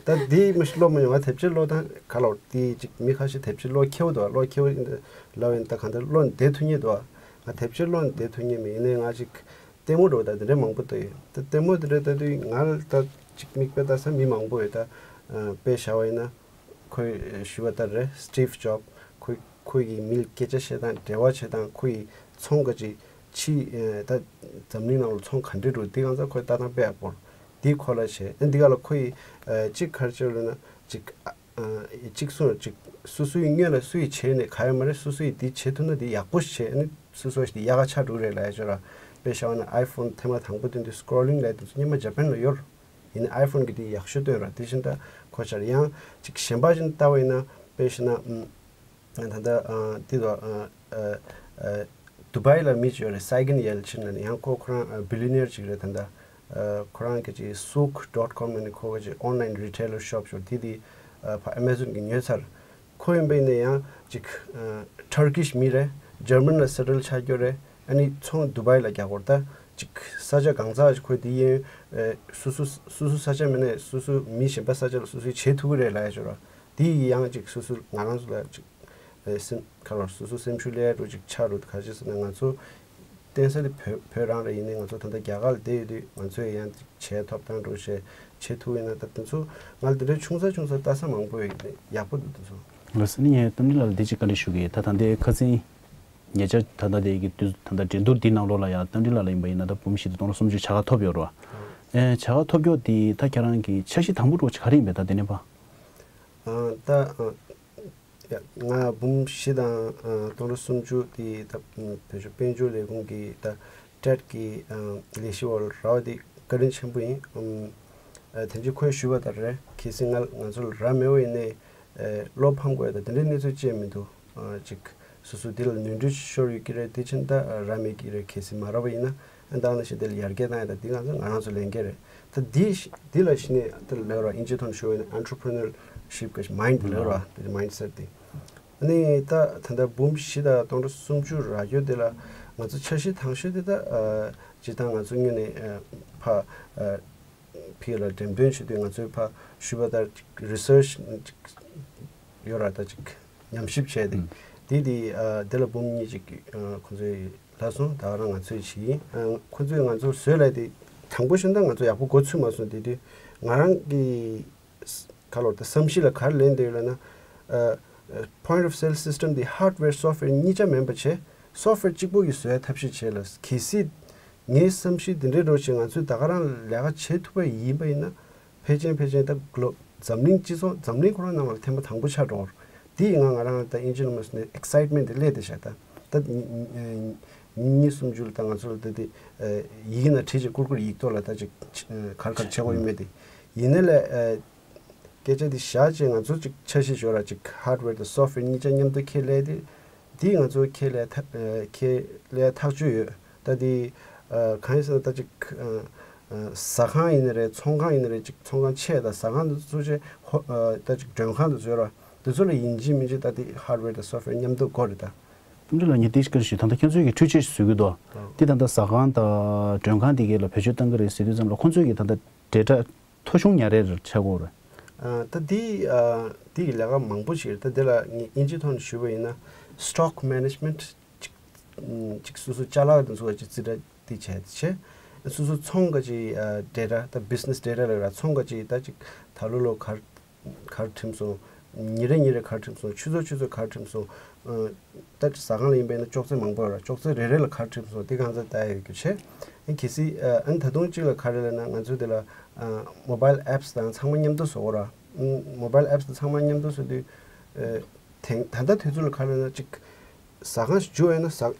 ད་དེ་མ་ཤི་ལོ་མ་ཉོ་བ་དེབ་ཆ་ལོ་ད་ག་ལོ་དེ་ཅིག་མི་ཁ་ཤས་དེབ་ཆ་ལོ་ཁེའུ་དུ་ལོ་ཁེའུ་ལ་བས་ད་ག་འདྲ་ལོ་བདེ་ཐུ་ཉེ་དུ་ང་དེབ་ཆ་ལོ་བདེ་ཐུ་ཉེ་མི་ཡིན་ནའི་ང་ཅིག་ལྟད་མོ་འགྲོ་ད་དེ་འདྲ་མང་པོ་ལྟ་ཡོད། ད་ལྟད་མོ་དེ་འདྲ་ལྟ་དུས་ང་ལ་ད་ཅིག་མིག་དཔེ་ལྟ་ས་མི་མང་པོ་ཡོད། ད་དཔེ་བཞག་པ་ཡིན་ན་ཁོས་ཞུ་བ་ལྟར་རེད། Steve Jobs་ཁོས་ཁོས་ཀྱི་མི་ལ་སྐད་ཆ་བཤད་སྟངས་འབྲེལ་བ་བྱེད་སྟངས་ཁོས་ཀྱི་ཚོང་ག་ཅིག་ཕྱི་ད་འཛམ་གླིང་ནང་ལ་ཚོང་ག་འདྲས་འགྲོ་འདི་གང་ཚ་ཁོས་ལྟ་སྟངས་དཔེ་ཡག་པོ་འདི་ཁོ་ལ་བྱས། ཨ་འདི་ག་ལ་ཁོས་ཅིག་ག་རེ་བྱས་ལབ་ན་ཅིག་གཅིག་གསུངས་གཅིག་སོ་སོའི་སྔོན་ལ་སུ་ཡིས་བྱས་ནས་ག་ཡོད་མ་རེད། སོ་སོ་ཡིས་འདི་བྱེད་ཐུབ་ན་འདི་ཡག་པོ་ཞིག་བྱས་ཨ་ནི་སོ་སོ་ཞིག་འདི་ཡག་ག་ཆགས་འགྲོ་རེད་ལབ་ཡ་ཅོ་ར། དཔེ་བཞག་ན་iPhone་ཐེངས་མ་དང་པོ་ཐོན་དུས་scrolling་ལབ་དེ་ཚོ་སྔོན་མ་ཇ་པན་ལ་ཡོད་རེད། ཡིན་ནའི་iPhone་གི་འདི་ཡག་ཤོས་སྟོན་ར། དེ་བཞིན་ད་ཁོ་ཆར་ཡང་ཅིག་གཞན་པ་བཞིན་ལྟ་བ་ཡིན་ན་དཔེ་བཞག་ན་ད་ལྟ་འདི་དོ་Dubai་ལ་མི་ཅིག་ཡོད་རེད། Saigon Yelchin་ལ་ནི་ཡང་ཁོ་ཁོ་རང་billionaire་ཅིག་རེད། ད་ལྟ་ཁོ་རང་གི་ཅིག་Souq dot com་ནས་ཁོ་གི་ཅིག་online retailer shop་ཞོར་དེ་དེ་ ཨ་ཕ་ཨེ་མ་ཟོན་གྱིས་ཉོས་ཚར། ཁོ་ཡིན་པ་ཡིན་ན་ཡང་ཅིག་ཨ་ཊར་ཀིཤ་མི་རེད། འཇར་མན་ལ་སེ་ཊལ་ཆགས་རྒྱུ་རེད། ཨ་ནི་ཚོང་དུ་བྷའི་ལ་རྒྱག་དགོས་རེད། ད་ཅིག་ས་ཆ་གང་ཟག་ཅིག་ཁོས་དེ་ཡིན་ཨ་སོ་སོ་སོ་སོ་ས་ཆ་མིན་ནས་སོ་སོ་མི་གཞན་པ་ས་ཆ་ལ་སོ་སོས་བྱེད་ཐུབ་ཀྱི་རེད་ལབ་ཡ་ཅིག་ཡོད་རེད། དེ་ཡིས་ཡང་ཅིག་སོ་སོ་ང་རང་ཚོ་ལ་ཅིག་ཨ་སེམས་ཁ་ལོར་སོ་སོ་སེམས་ཤུགས་སླེབས་འགྲོ་ཅིག་ཆགས་འགྲོ། ག་ཅི་ཟེར་ན་ང་ཚོ་བརྟེན་ས་དེ་བོད་བོད་རང་རེད། ཡིན་ནའི་ང་ཚོ་ད་ལྟ་རྒྱ་གར་ལ་བསྡད་ཡོད་དུས་ང་ཚོས་ཡང་ཅིག་བྱས་ཐོབ་ཐང་འགྲོ་བྱས་བྱེད་ཐུབ་ཡོད་ན། ད་དེ་ཚོ་ང་ལ་དེ་འདྲའི་ཆུང་ས་ཆུང་ས་ལྟ་ས་མང་པོ་ཡོད། ཡག་པོ་འདུག་དེ་ཚོ། ལགས་སོ། ནི་ངས་རྟ་མགྲིན་ལགས་ལ་འདི་ཅིག་བཀའ་འདྲི་ཞུ་གི་ཡིན། ད་ད་ལྟའི་ཁ་སང་ཉེ་ཆར་ད་ལྟ་དེ་གི་དུས་ད་ལྟ་འགྲན་བསྡུར་འདི་ནང་ལོགས་ལ་ཡང་རྟ་མགྲིན་ལགས་ལ་ཡིན་པ་ཡིན་ན་ད་འབུམ་བཞི་དང་སྟོང་ཕྲག་སུམ་ཅུ་བྱ་དགའ་ཐོབ་ཡོད་རེད་བ། ཨེ་བྱ་དགའ་ཐོབ་ཀྱོག་འདི་ད་ཁྱེད་རང་གི་འཆར་གཞི་དང་པོ་འདྲ་བོ་ཅིག་ག་རེ་ཡིན་པས་ད་དེ་ནས་ཕར། ཨ་ད་ཨ་ཡ་ང་འབུམ་བཞི་དང་ཨ་སྟོང་ཕྲག་སུམ་ཅུ་དེ་ད་བོད་ལྗོངས་དཔལ་འབྱོར་ལས་ཁུངས་ཀྱི་ད་ཊེཌ་ཀྱི་ཨ་ལས་གཞི་འོག་ལ་རག་པ་དེ་བཀའ་དྲིན་ཆེན་པོ་ཡིན། ཨམ་ཨ་དེ་རྗེས་ཁོས་ཞུས་པ་ལྟར་རེད། གལ་སྲིད་ང་ང་ཚོ་ལ་རག་མེད་པ་ཡིན་ནའི་ཨ་བློ་ཕམ་དགོས་ཡ་ད་དེ་འདྲའི་གནས་ཚུལ་ཅིག་མི་འདུག་ཨ་ཅིག་སོ་སོ་འདི་ལ་ནོར་འཁྲུལ་ཤོར་ཡོད་ཀྱི་རེད། དེ་ཕྱིན་ད་རག་མེད་ཀྱི་རེད། གལ་སྲིད་མ་རག་པ་ཡིན་ན་ཨ་ད་ནང་བཞིན་དེ་ལ་ཡར་རྒྱས་བཏང་ཡ་ད་འདི་ང་ཚོ་ང་རང་ཚོ་ལས་འགན་རེད། ད་འདི་ཤ་འདི་ལ་གཞི་ནས་ད་ལབ་ར་ཨིན་ཇི་ཐོག་ནས་ཞུ་བ་ཡིན་ན་ཨན་ཊར་པི་རི་ནར་ཤིབ་གི་མའིན་ཌི་ལབ་ར། དེ་མའིན་ཌི་སེ་ཊི་དེ། ཨ་ནི་ད་ད་ལྟ་འབུམ་བཞི་དང་སྟོང་ཕྲག་སུམ་ཅུ་རག་རྒྱུ་དེ་ལ་ང་ཚོ་འཆར་གཞི་དང་ཤོས་དེ་ད་ཨ་སྤྱིར་བཏང་ང་ཚོ་སྔོན་ནས་ཨ་ཕ་ཨ་ཕི་ལ་འགྲེམས་སྟོན་བྱེད་དུས་ང་ཚོས་ཕ་ཞུས་པ་ལྟར་རི་སར་ཆི་ཡོད་ར། ད་ཅིག་ཉམས་ཞིབ་བྱས་ཏེ་ཨུམ། དེ་དེ་ཨ་དེ་ལ་འབུམ་གཉིས་ཅིག་ཨ་ཁོང་ཚོས་ལྷག་སོང་། ད་ག་རང་ང་ཚོས་བྱས་ཡིན། ཨ་ཁོང་ཚོས་ང་ཚོར་བཟོས་ལབ་དེ་དང་པོ་ཤོད་ད་ང་ཚོ་ཡག་པོ་མགོ་ཚོས་མ་སོང་། དེ་དུས་ང་རང་གི་ཁ་ལོར་ད་བསམ་གཞིག་ལ་ག་རེ་ལེན་བསྡད་ཡོད་ལབ་ན། ཨ་point of sale system དེ་hardware software གཉིས་ཆ་མིན་པ་བྱས་སོཕ་ཝེར་གཅིག་པོ་གིས་བཟོ་ཡ་ཐབས་ཤེས་བྱས་ལ། གལ་སྲིད་ངའི་བསམ་གཞིག་དེ་འདྲའི་འགྲོ་བྱས་ང་ཚོས་ད་ག་རང་ལས་ཀ་བྱེད་ཐུབ་པ་ཡིན་པ་ཡིན་ན་ཕལ་ཆེར་ཕལ་ཆེར་ད་གློ་འཛམ་གླིང་སྤྱི་ཚོགས་འཛམ་གླིང་ཁོ་རང་ནང་ལ་ཐེངས་མ་དང་པོ་ཆགས་འགྲོ་གི་རེད། དེ་ཡིན་ང་ང་རང་ད་ཨིན་ཇི་ནང་མ་སོང་ནས་ཨེག་སའིཊ་མེན་ཊི་དེ་སླེབས་བསྡད་ཤག་ད་ད་ཉིན་ཉིན་གཉིས་གསུམ་རྒྱུན་ལ་ད་ང་ཚོ་ལ་ད་དེ་ཡི་གེ་ནང་བྲིས་བྱས་ཀུར་ཀུར་ཡིག་ཐོག་ལ་ད་ཅིག་ག་རེ་ག་རེ་བྱེད་དགོས་ཡོད་མེད་དེ་ཡིན་ནའི་ལས། སྐད་ཆ་འདི་བཞག་བྱས་ང་ཚོ་ཅིག་འཆར་གཞི་ཞོར་ལ་ཅིག་ཧར་ཝེར་དང་སོཕ་ཝེར་གཉིས་ཆ་མཉམ་དུ་ཁྱེར་སླེབས་ཏེ། འདིས་ང་ཚོ་ཁྱེར་སླེབས་ཐག་ཨ་ཁྱེར་སླེབས་ཐག་གཅོད་ཡོད། ད་འདི་ཨ་གང་ཡིན་ཟེར་ན་ད་ཅིག་ཨ་ཨ་ཟ་ཁང་ཡིན་ན་རེད། ཚོང་ཁང་ཡིན་ན་རེད། ཅིག་ཚོང་ཁང་ཆེ་དང་ཟ་ཁང་དེ་ཚོ་ཆེ་ཧོ་ཨ་ད་ཅིག་མགྲོན་ཁང་དེ་ཚོ་ཡོད་ར། དེ་ཚོ་ལ་ཡིན་གཅིག་མིན་གཅིག་ད་འདི་ཧར་ཝེར་དང་སོཕ་ཝེར་མཉམ་དུ་དགོས་རེད་ད། རྟ་མགྲིན་ལགས་ངས་འདི་ཞིག་བཀའ་འདྲི་ཞུ། ད་ལྟ་ཁྱེད་ཚོས་ཀྱི་འཕྲུལ་ཆས་ཞིག་བཟོ་གི་འདུག་ཨ་འདི་ད་ལྟ་ཟ་ཁང་དང་མགྲོན་ཁང་དེ་གས་ལ་བེད་སྤྱོད་གཏང་གི་རེད་ཟེར་དུས་ཙམ་ལ་ཁོང་ཚོས་ཀྱི་ད་ལྟ་ཌེ་ཊ་ཐོ་གཞུང་ཉར་རེ་རེ་ཆགས་ཀྱི་ཡོད་རེད། ཨ་ད་འདི་ཨ་འདི་གི་ལས་ཀ་མང་པོ་ཞིག་རེད། ད་འདི་ལ་ངས་དབྱིན་ཇིའི་ཐོག་ནས་ཞུས་པ་ཡིན་ན་སི་ཊོག་མེ་ནེ་ཇི་མེན་ཊི་ཅིག་ཅིག་སོ་སོ་ཅ་ལག་དང་ཚོ་ཅིག་རྩིས་ཁྲ་འདི་བྱས་ཏེ་བྱས། སོ་སོ་ཚོང་ག་ཅིག་ཨ་ཌེ་ཊ་ད་བི་ཛི་ནེ་སི་ཌེ་ཊ་ལ་ར་ཚོང་ག་ཅིག་ད་ཅིག་ད་ལོ་ལོ་གར་གར་ཁྲིམས་སོང་། ཉིན་རེ་ཉིན་རེ་གར་ཁྲིམས་སོང་། ཆུ་ཚོད་ཆུ་ཚོད་གར་ཁྲིམས་སོང་། ཨ་ད་ཟ་ཁང་ལ་ཡིན་པས་ན་ཅོག་ཙེ་མང་པོ་ཡོད་ར། ཅོག་ཙེ་རེ་རེ་ལ་གར་ཁྲིམས་སོང་། དེ་གང་ཚ་ལྟ་ཡ་ཡོད་རྒྱུ་བྱས། ཨ་གལ་སྲིད་ཨ་ཨ་ནི་ད་དུང་གཅིག་ལ་ག་རེ་ལབ་ན་ང་ཚོ་དེ་ལ་ཨ་མོ་བྷའིལ་ཨེབ་སི་དང་ཚང་མ་མཉམ་དུ་བཟོ་དགོས་ར། ཨ་མོ་བྷའིལ་ཨེབ་སི་དང་ཚང་མ་མཉམ་དུ་བཟོ་དུས་ཨ་དེང་ད་ལྟ་དུས་ཚོད་ལ་ག་རེ་ལབ་ན་ཅིག་ཟ་ཁང་ཞིག་འཇུ་བས་ན་ཟ་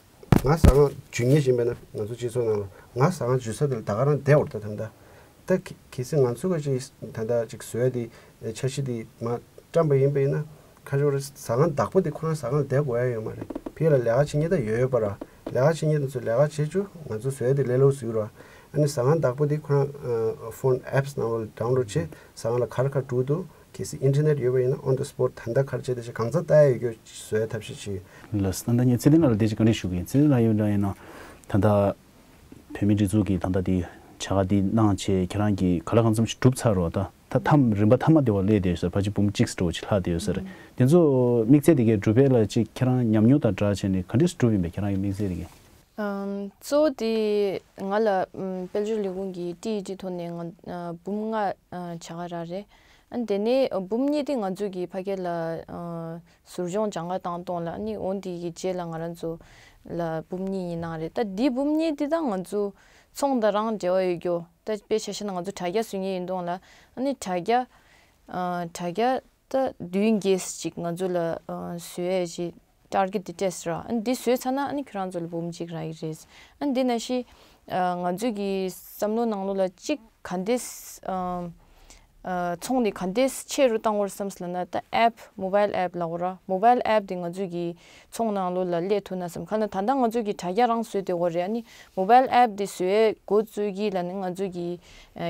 ང་ཟ་ཁང་འཇུ་མཁན་ཞིག་ཡིན་པས་ན་ང་ཚོ་སྤྱི་ཚོགས་ནང་ལ་ང་ཟ་ཁང་འཇུ་ས་དེ་ལ་ད་ག་རང་བསྡད་འོར་ད་ད་ལྟ། ད་གལ་གལ་སྲིད་ང་ཚོ་ག་ཅིག་ད་ལྟ་ཅིག་བཟོས་ཏེ་འཆར་གཞི་དེ་མ་བཀྲམ་པ་ཡིན་པ་ཡིན་ན་ཁ་ཕྱོགས་རེ་ཟ་ཁང་བདག་པོ་དེ་ཁོ་རང་ཟ་ཁང་བསྡད་དགོས་ཡ་ཡོད་མ་རེད། ཕ་གི་ལ་ལས་ཀ་བྱེད་མཁན་ད་ཡོད་ཡོད་པ་ར། ལས་ཀ་བྱེད་མཁན་དེ་ཚོ་ལས་ཀ་བྱེད་ཆུ་ང་ཚོ་བཟོས་ཏེ་ལས་སླ་པོ་བཟོས་ར། ཨ་ནི་ཟ་ཁང་བདག་པོ་དེ་ཁོ་རང་ཕོན་ཨེབ་སི་ནང་ལ་ཌའུན་ལོཌ་བྱས་ཟ་ཁང་ལ་ག་རེ་ག་རེ་འགྲོ་གི་འདུག་གལ་སྲིད་ཨིན་ཊར་ནེཊ་ཡོད་པ་ཡིན་ན་on the spot ད་ལྟ་ག་རེ་བྱས་ཏེ་ཞིག་གང་ཚ་ལྟ་ཡ་ཡོད་རྒྱུ་བཟོ་ཡ་ཐབས་ཤེས་བྱེད། ལགས་སོ། ད་ལྟ་ངས་ཚེ་བརྟན་ལགས་ལ་དེ་ཞིག་བཀའ་འདྲི་ཞུ་གི་ཡིན། ཚེ་བརྟན་ལགས་ཡོད་འདྲ་ཡིན་ན་ད་ལྟ་བོད་མིའི་སྒྲིག་འཛུགས་ཀྱིས་ད་ལྟ་དེ་བྱ་དགའ་འདི་གནང་བྱས་ཁྱེད་རང་གིས་ག་ལ་གང་འཚམ་ཞིག་གྲུབ་ཚར་རོ། ད་ད་ཐམ་རིམ་པ་ཐ་མ་དེ་བ་སླེབས་བསྡད་ཡོད་ས་རེད། ཕལ་ཆེར་འབུམ་གཅིག་འགྲོ་ཅིག་ལྷག་བསྡད་ཡོད་ས་རེད། དེ་ཚོ་དམིགས་ཚད་དེ་གའི་གྲུབ་པ་ལ་ཅིག་ཁྱེད་རང་ཉམས་མྱོང་དང་སྦྲགས་བྱས་ནས་ག་འདྲས་སེ་གྲུབ་ཡིན་པས་ཁྱེད་རང་གི་དམིགས་ཚད་དེ་གའི། ཨམ་གཙོ་བོ་དེ་ང་ལ་ཨམ་དཔལ་འབྱོར་ལས་ཁུངས་ཀྱི་ཊི་ཨི་ཊི་ཐོག་ནས་ང་ཨ་འབུམ་ལྔ་ཨ་བྱ་དགའ་རག་རེད། ཨ་དེ་ནས་ཨ་འབུམ་གཉིས་དེ་ང་ཚོ་གི་ཕ་གི་ལ་ཨ་ཟུར་སྦྱོང་སྦྱང་ག་བཏང་གཏོང་ལ་ཨ་ནི་འོ་དེ་གི་རྗེས་ལ་ང་རང་ཚོ་ལ་འབུམ་གཉིས་གཉིས་གནང་རེད། ད་འདི་འབུམ་གཉིས་དེ་ད་ང་ཚོ་ཚོང་དང་རང་འབྲེལ་བ་ཡོད་རྒྱུ། ད་དཔེ་ཆ་བཞག་ན་ང་ཚོ་དྲ་རྒྱ་བཟོ་མཁན་ཡིན་གཏོང་ལ་ཨ་ནི་དྲ་རྒྱ་ཨ་དྲ་རྒྱ་ད་བདུན་བརྒྱད་ཅིག་ང་ཚོ་ལ་ཨ་བཟོ་ཡས་ཅིག་ཊར་གེཊ་དེ་སྤྲད་ཟེར་བ། ཨ་ནི་འདི་བཟོས་ཚར་ན་ཨ་ནི་ཁྱོད་རང་ཚོ་ལ་འབུམ་གཅིག་རག་གི་རེད། ཨ་ནི་འདི་ནང་བཞིན་ཨ་ང་ཚོ་གི་བསམ་བློ་ནང་ལོགས་ལ་གཅིག་ག་འདྲས་ཨ་ ཚོང་འདི་ག་འདྲས་ཆེ་རུ་བཏང་དགོས་བསམ་སོང་ལབ་ན། ད་ཨེབ་མོ་བཱའིལ་ཨེབ་ལབ་དགོས་ར། མོ་བཱའིལ་ཨེབ་འདི་ང་ཚོས་ཀྱི་ཚོང་ནང་ལོགས་ལ་སླེབས་ཐུབ་ན་བསམ། ག་ལ་ད་ལྟ་ང་ཚོས་ཀྱི་དྲ་རྒྱ་རང་བཟོས་བསྡད་ཡོད་རེད། ཨ་ནི་མོ་བཱའིལ་ཨེབ་འདི་བཟོས་འགོ་བཙུགས་ཀྱི་ལབ་ནས་ང་ཚོས་ཀྱི་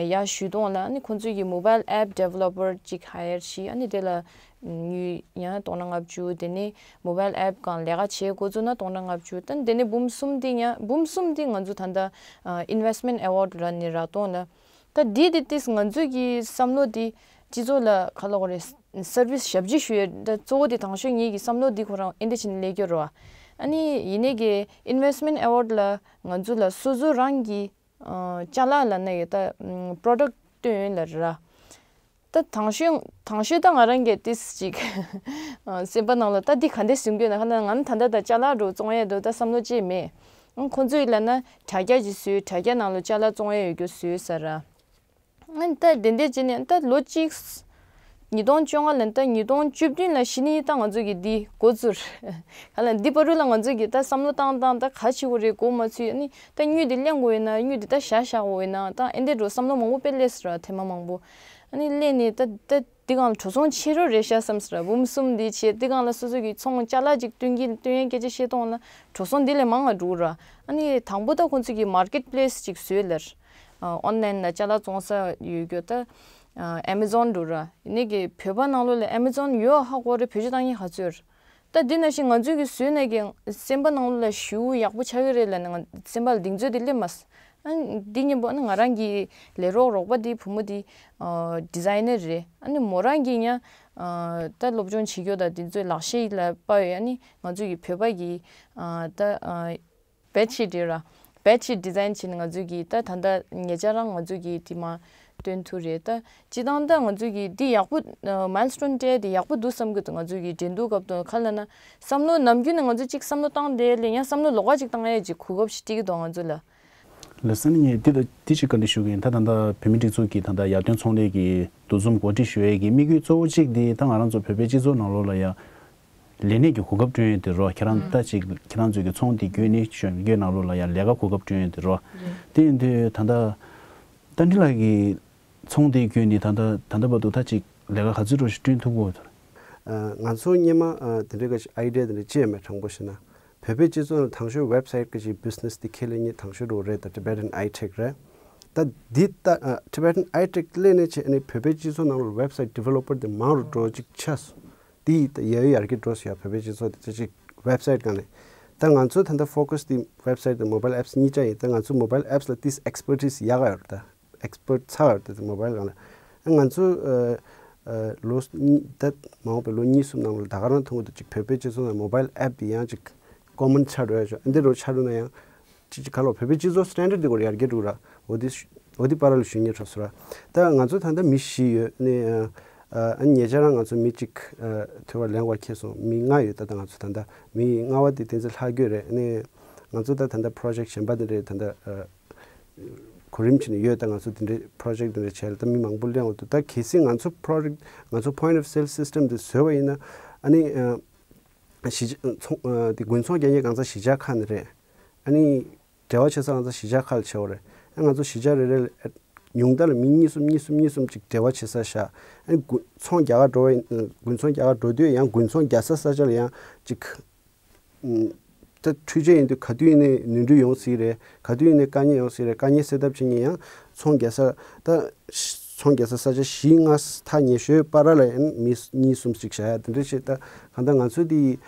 ཡར་ཞུས་དོན་ལ། ཨ་ནི་ཁོང་ཚོས་ཀྱི་མོ་བཱའིལ་ཨེབ་ཌི་ཝེ་ལོ་པར་ཅིག་ཧ་ཡར་བྱས། ཨ་ནི་དེ་ལ་དངུལ་ཡང་སྟོང་ཕྲག་ལྔ་བཅུ། དེ་ནས་མོ་བཱའིལ་ཨེབ་སྒང་ལས་ཀ་བྱེད་འགོ་བཙུགས་ན་སྟོང་ཕྲག་ལྔ་བཅུ། ད་དེ་ནས་འབུམ་གསུམ་འདི་ཡང་འབུམ་གསུམ་འདི་ང་ཚོ་ད་ལྟ་ཨ་ཨིན་ཝེ་སི་ཊི་མེན་ཊི་ཨེ་ཝཱརཌ་ལབ་ནས་རག་དོན་ལ། ད་འདི་དེ་ཏིས་ང་ཚོས་ཀྱི་བསམ་བློ་འདི་སྤྱི་ཚོགས་ལ་ག་ལབ་དགོས་རེད། སར་བིས་ཞབས་ཕྱི་ཞུ་ཡས། ད་གཙོ་བོ་དེ་དང་ཤོས་ངེད་ཀྱི་བསམ་བློ་འདི་ཁོ་རང་ཨེ་འདྲ་བྱས་ནས་སླེབས་ཀྱི་ཡོད་རེད་བ། ཨ་ནི་ཡིན་ནའི་གི་ཨིན་ཝེ་སི་ཊི་མེན་ཊི་ཨེ་ཝཱརཌ་ལ་ང་ཚོ་ལ་སོ་སོ་རང་གི་ཨ་ཅ་ལག་ལབ་ན་ཡོད། ད་པྲོ་ཌག་སྟོན་ཡོད་ལ་ར། ད་དང་ཤོས་དང་ཤོས་ད་ང་རང་གི་ཏིས་ཅིག་ཨ་སེམས་པ་ནང་ལ་ད་འདི་ག་འདྲས་ཟིན་དགོས་ན། ག་ན་ང་ད་ལྟ་ད་ཅ་ལག་འགྲོ་བཙོང་ཡས་འདུག་ད་བསམ་བློ་ཅིག་མེད། ཨང་ཁོང་ཚོས་ལབ་ན་དྲ་རྒྱ་ཅིག་བཟོས། དྲ་རྒྱ་ནང་ལ་ཅ་ལག་བཙོང་ཡས་ཡོད་རྒྱུ་བཟོས་ཟེར་ར། ཨ་ནི་ད་དེ་འདྲས་བྱས་ནས་ད་ལོ་གཅིག་ཉིས་སྟོང་བཅོ་ལྔ་ལ་ད་ཉིས་སྟོང་བཅུ་བདུན་ལ་གཞི་ནས་ད་ང་ཚོ་གི་འདི་འགོ་བཙུགས། ག་ལ་འདི་བར་དུ་ལ་ང་ཚོ་གི་ད་བསམ་བློ་བཏང་བཏང་ད་ག་བྱེད་དགོས་རེད། འགོ་མ་ཚུགས། ཨ་ནི་ད་དངུལ་འདི་ལེན་དགོས་ཡོད་ན། དངུལ་འདི་ད་བཞག་བཞག་དགོས་ཡོད་ན། ད་ཨེ་འདྲས་འགྲོ་བསམ་བློ་མང་པོ་དཔེ་སླེབས་སོང་ར། ཐེངས་མ་མང་པོ། ཨ་ནི་སླེབས་ནས་ད་ད་འདི་སྒང་ལ་འགྲོ་སོང་ཆེ་རུ་རེད་ཤག་བསམ་སོང་ར། འབུམ་གསུམ་འདི་བྱས། འདི་སྒང་ལ་སོ་སོ་གི་ཚོང་ཅ་ལག་ཅིག་སྟོན་གྱི་སྟོན་ཡས་སྐད་ཆ་བཤད་སྟངས་ལ་འགྲོ་སོང་འདི་ལས་མང་ང་འགྲོ་ར། ཨ་ནི་དང་པོ་ད་ཁོང་ཚོ་གི་མར་ཀེཊ་པི་ལེ་སི་ཅིག་བཟོས་ལར། ཨ་ཨོན་ལན་ལ་ཅ་ལག་བཙོང་ས་ཡོད་རྒྱུ་ད་ཨ་ཨེ་མེ་ཛོན་འགྲོ་ར། ཡིན་ནའི་གི་བོད་པ་ནང་ལོགས་ལ་ཨེ་མེ་ཛོན་ཡོད་ཧ་གོ་རེད། བེད་སྤྱོད་བཏང་མཁན་ག་ཚོད་རེད། ད་འདི་ནང་བཞིན་ང་ཚོས་ཀྱི་བཟོས་ནས་ཀྱི་སེམས་པ་ནང་ལ་ཞེ་པོ་ཡག་པོ་ཆགས་ཀྱི་རེད་ལབ་ནས་ང་སེམས་པ་ལ་གདེང་ཚོད་དེ་སླེབས་མ་སོང་། ཨ་འདི་གཉིས་པོ་ཨ་ནི་ང་རང་གི་ལས་རོགས་རོགས་པ་དེ་བུ་མོ་དེ་ཨ་ཌི་ཛའི་ནར་རེད། ཨ་ནི་མོ་རང་གིས་ཡང་ཨ་ད་སློབ་སྦྱོང་བྱེད་རྒྱུ་དང་དེ་ཚོའི་ལག་ཤེས་ལ་དཔག་ཡོད། ཨ་ནི་ང་ཚོ་གི་བོད་པ་གི་ཨ་ད་ཨ་བེཌ་ཤིཊ་རེད་ར། བེཌ་ཤིཊ་ཌི་ཛའིན་བྱས་ནས་ང་ཚོས་ཀྱིས་ད་ད་ལྟ་ཉེ་ཆར་རང་ང་ཚོས་ཀྱིས་དེ་མར་སྟོན་ཐུབ་རེད། ད་སྤྱིར་བཏང་ད་ང་ཚོས་ཀྱིས་འདི་ཡག་པོ་མའིལ་སི་ཊོན་སྤྲད་དེ་ཡག་པོ་འདུག་བསམ་གྱི་འདུག་ང་ཚོས་ཀྱིས་འགྲན་བསྡུར་སྐབས་དུ་ག་ལབ་ན་བསམ་བློ་ནམ་རྒྱུན་ནས་ང་ཚོས་གཅིག་བསམ་བློ་བཏང་བསྡད་ལས་ཡང་བསམ་བློ་ལོགས་ཀ་གཅིག་བཏང་ཡས་ཀྱི་གོ་སྐབས་ཤིག་སྤྲད་ཀྱི་འདུག་ང་ཚོ་ལ། ལགས་སོ། ངས་འདི་ལ་འདི་ཞིག་བཀའ་འདྲི་ཞུ་གི་ཡིན། ད་ད་ལྟ་བོད་མིའི་སྒྲིག་འཛུགས་ཀྱིས་ད་ལྟ་ཡར་ཐོན་ཚོང་ལས་ཀྱི་འདུ་འཛོམས་གོ་སྒྲིག་ཞུ་ཡས་ཀྱི་དམིགས་ཡུལ་གཙོ་བོ་གཅིག་འདི་ད་ང་རང་ཚོ་བོད་པའི་སྤྱི་ཚོགས་ནང་ལོགས་ལ་ཡ་ལས་གནས་ཀྱི་གོ་སྐབས་བསྐྲུན་ཡས་དེ་རོ། ཁྱེད་རང་ད་ཅིག་ཁྱེད་རང་ཚོའི་གི་ཚོང་འདི་བརྒྱུད་ནས་གཞོན་སྐྱེས་ནང་ལོགས་ལ་ཡ་ལས་ཀ་གོ་སྐབས་བསྐྲུན་ཡས་དེ་རོ། དེ་ཡིན་དུས་ད་ལྟ་རྟ་མགྲིན་ལགས་ཀྱི་ཚོང་འདི་བརྒྱུད་ནས་ད་ལྟ་ད་ལྟ་བར་དུ་ད་ཅིག་ལས་ཀ་ག་ཚོད་འགྲོ་ཞིག་བསྐྲུན་ཐུབ་གོ། ང་ཚོ་སྔོན་མ་དེ་འདྲའི་གི་ཨའི་ཌི་ཡ་དེ་འདྲ་ཅི་ཡང་མེད། དྲང་པོ་བཤད་ན་བོད་པའི་སྤྱི་ཚོགས་ནང་དང་ཤོས་ཝེབ་སའིཊ་གི་ཅིག་བི་ཛི་ནེ་སི་དེ་ཁས་ལེན་མཁན་དང་ཤོས་རོ་རེད། ད་Tibetan iTech རེད། ད་འདི་ད་Tibetan iTech ལས་ནས་བྱས་ནས་བོད་པའི་སྤྱི་ཚོགས་ནང་ལ་ཝེབ་སའིཊ་ཌི་ཝེ་ལོ་པར་དེ་མང་རུ་འགྲོ་ཅིག་ཆགས་སོང་། དེ་ཡི་ད་ཡར་ཡར་རྒྱས་འགྲོ་སོང་ཡ། བོད་པའི་སྤྱི་ཚོགས་དེ་ཅིག་ཝེབ་སའིཊ་སྒང་ནས། ད་ང་ཚོ་ད་ལྟ་ཕོ་ཀ་སི་དེ་ཝེབ་སའིཊ་དང་མོ་བཱའིལ་ཨེབ་སི་གཉིས་ཆ་ཡིན། ད་ང་ཚོ་མོ་བཱའིལ་ཨེབ་སི་ལ་ཏིས་ཨེག་སི་པར་ཊི་སི་ཡག་ག་ཡོད་རེད། ད་ཨེག་སི་པར་ཊི་ཚ་ག་ཡོད་རེད། ད་མོ་བཱའིལ་སྒང་ལ་ང་ཚོ་ཨ་ཨ་ལོ་གཉིས་ད་མ་འོངས་པའི་ལོ་གཉིས་གསུམ་ནང་ལ་ད་ག་རང་མཐོང་གི་འདུག་ཅིག་བོད་པའི་སྤྱི་ཚོགས་ནང་མོ་བཱའིལ་ཨེབ་དེ་ཡང་ཅིག་ཀོ་མོན་ཆགས་འགྲོ་ཡ་ཅིག་འདི་འདྲ་ཆགས་འགྲོ་ན་ཡང་ཅིག་ཅིག་ག་ལོ་བོད་པའི་སྤྱི་ཚོགས་སི་ཊན་ཌར་ཌི་དེ་སྐོར་ཡར་རྒྱས་འགྲོ་གི་ར། འོ་དེ་ཤ་འོ་དེ་བར་ལ་ཞུ་སྙིང་བྲོ་སོང་ར། ད་ང་ཚོ་ད་ལྟ་མི་བཞི་ཡོད་ནས་ཨ་ཨ་ཉེ་ཆར་རང་ང་ཚོ་མི་གཅིག་ཨ་ཐོས་པ་ལེན་པར་འཁེལ་སོང་། མི་ལྔ་ཡོད། ད་ལྟ་ང་ཚོ་ད་ལྟ་མི་ལྔ་པ་དེ་བསྟན་འཛིན་ལྷ་རྒྱལ་རེད། ནས་ང་ཚོ་ད་ད་ལྟ་པྲོ་ཇེཀ་གཞན་པ་དེ་འདྲས་ད་ལྟ་ཨ་གོ་རིམ་བྱས་ནས་ཡོད། ད་ང་ཚོ་དེ་འདྲས་པྲོ་ཇེཀ་དེ་འདྲས་བྱས་ལ་ད་མི་མང་པོ་ལེན་འོ་འདུག་ད་གལ་སྲིད་ང་ཚོ་པྲོ་ཇེཀ་ང་ཚོ་point of sale system དེ་བཟོས་པ་ཡིན་ན་ཨ་ནི་ཨ་གཞིས་ཆགས་ཚོང་ཨ་དེ་དགུན་ཚོང་རྒྱག་མཁན་གང་ཚང་གཞིས་ཆགས་ཁག་ནས་རེད། ཨ་ནི་འབྲེལ་བ་བྱེད་ས་ང་ཚོ་གཞིས་ཆགས་ཁག་ལ་བྱེད་འོ་རེད། ཨ་ང་ཚོ་གཞིས་ཆགས་རེ་རེ་ལ་ཉུང་མཐའ་ལ་མི་གཉིས་གསུམ་གཉིས་གསུམ་གཉིས་གསུམ་ཅིག་འབྲེལ་བ་བྱེད་ས་བཞག་ཨ་ནི་དགུན་ཚོང་རྒྱག་ག་འགྲོ་བ་ཡིན། དགུན་ཚོང་རྒྱག་ག་འགྲོ་དུས་ཡང་དགུན་ཚོང་རྒྱག་ས་ས་ཆ་ལ་ཡང་ཅིག་ཨུམ་ད་འཕྲུལ་ཆས་ཡིན་དུས་ག་དུས་ཡིན་ནའི་ནོར་འཁྲུལ་ཡོང་སྲིད་རེད། ག་དུས་ཡིན་ནའི་དཀའ་ངལ་ཡོང་སྲིད་རེད། དཀའ་ངལ་སེལ་ཐབས་བྱེད་མཁན་ཡང་ཚོང་རྒྱག་ས་ད་ཚོང་རྒྱག་ས་ས་ཆ་བཞི་ལྔ་ཐག་ཉེ་ཤོས་བར་ལ་ཡང་མི་གཉིས་གསུམ་ཞིག་བཞག་ཡ་དེ་འདྲ་བྱེད། ད་གང་ལྟར་ང་ཚོ་དེ་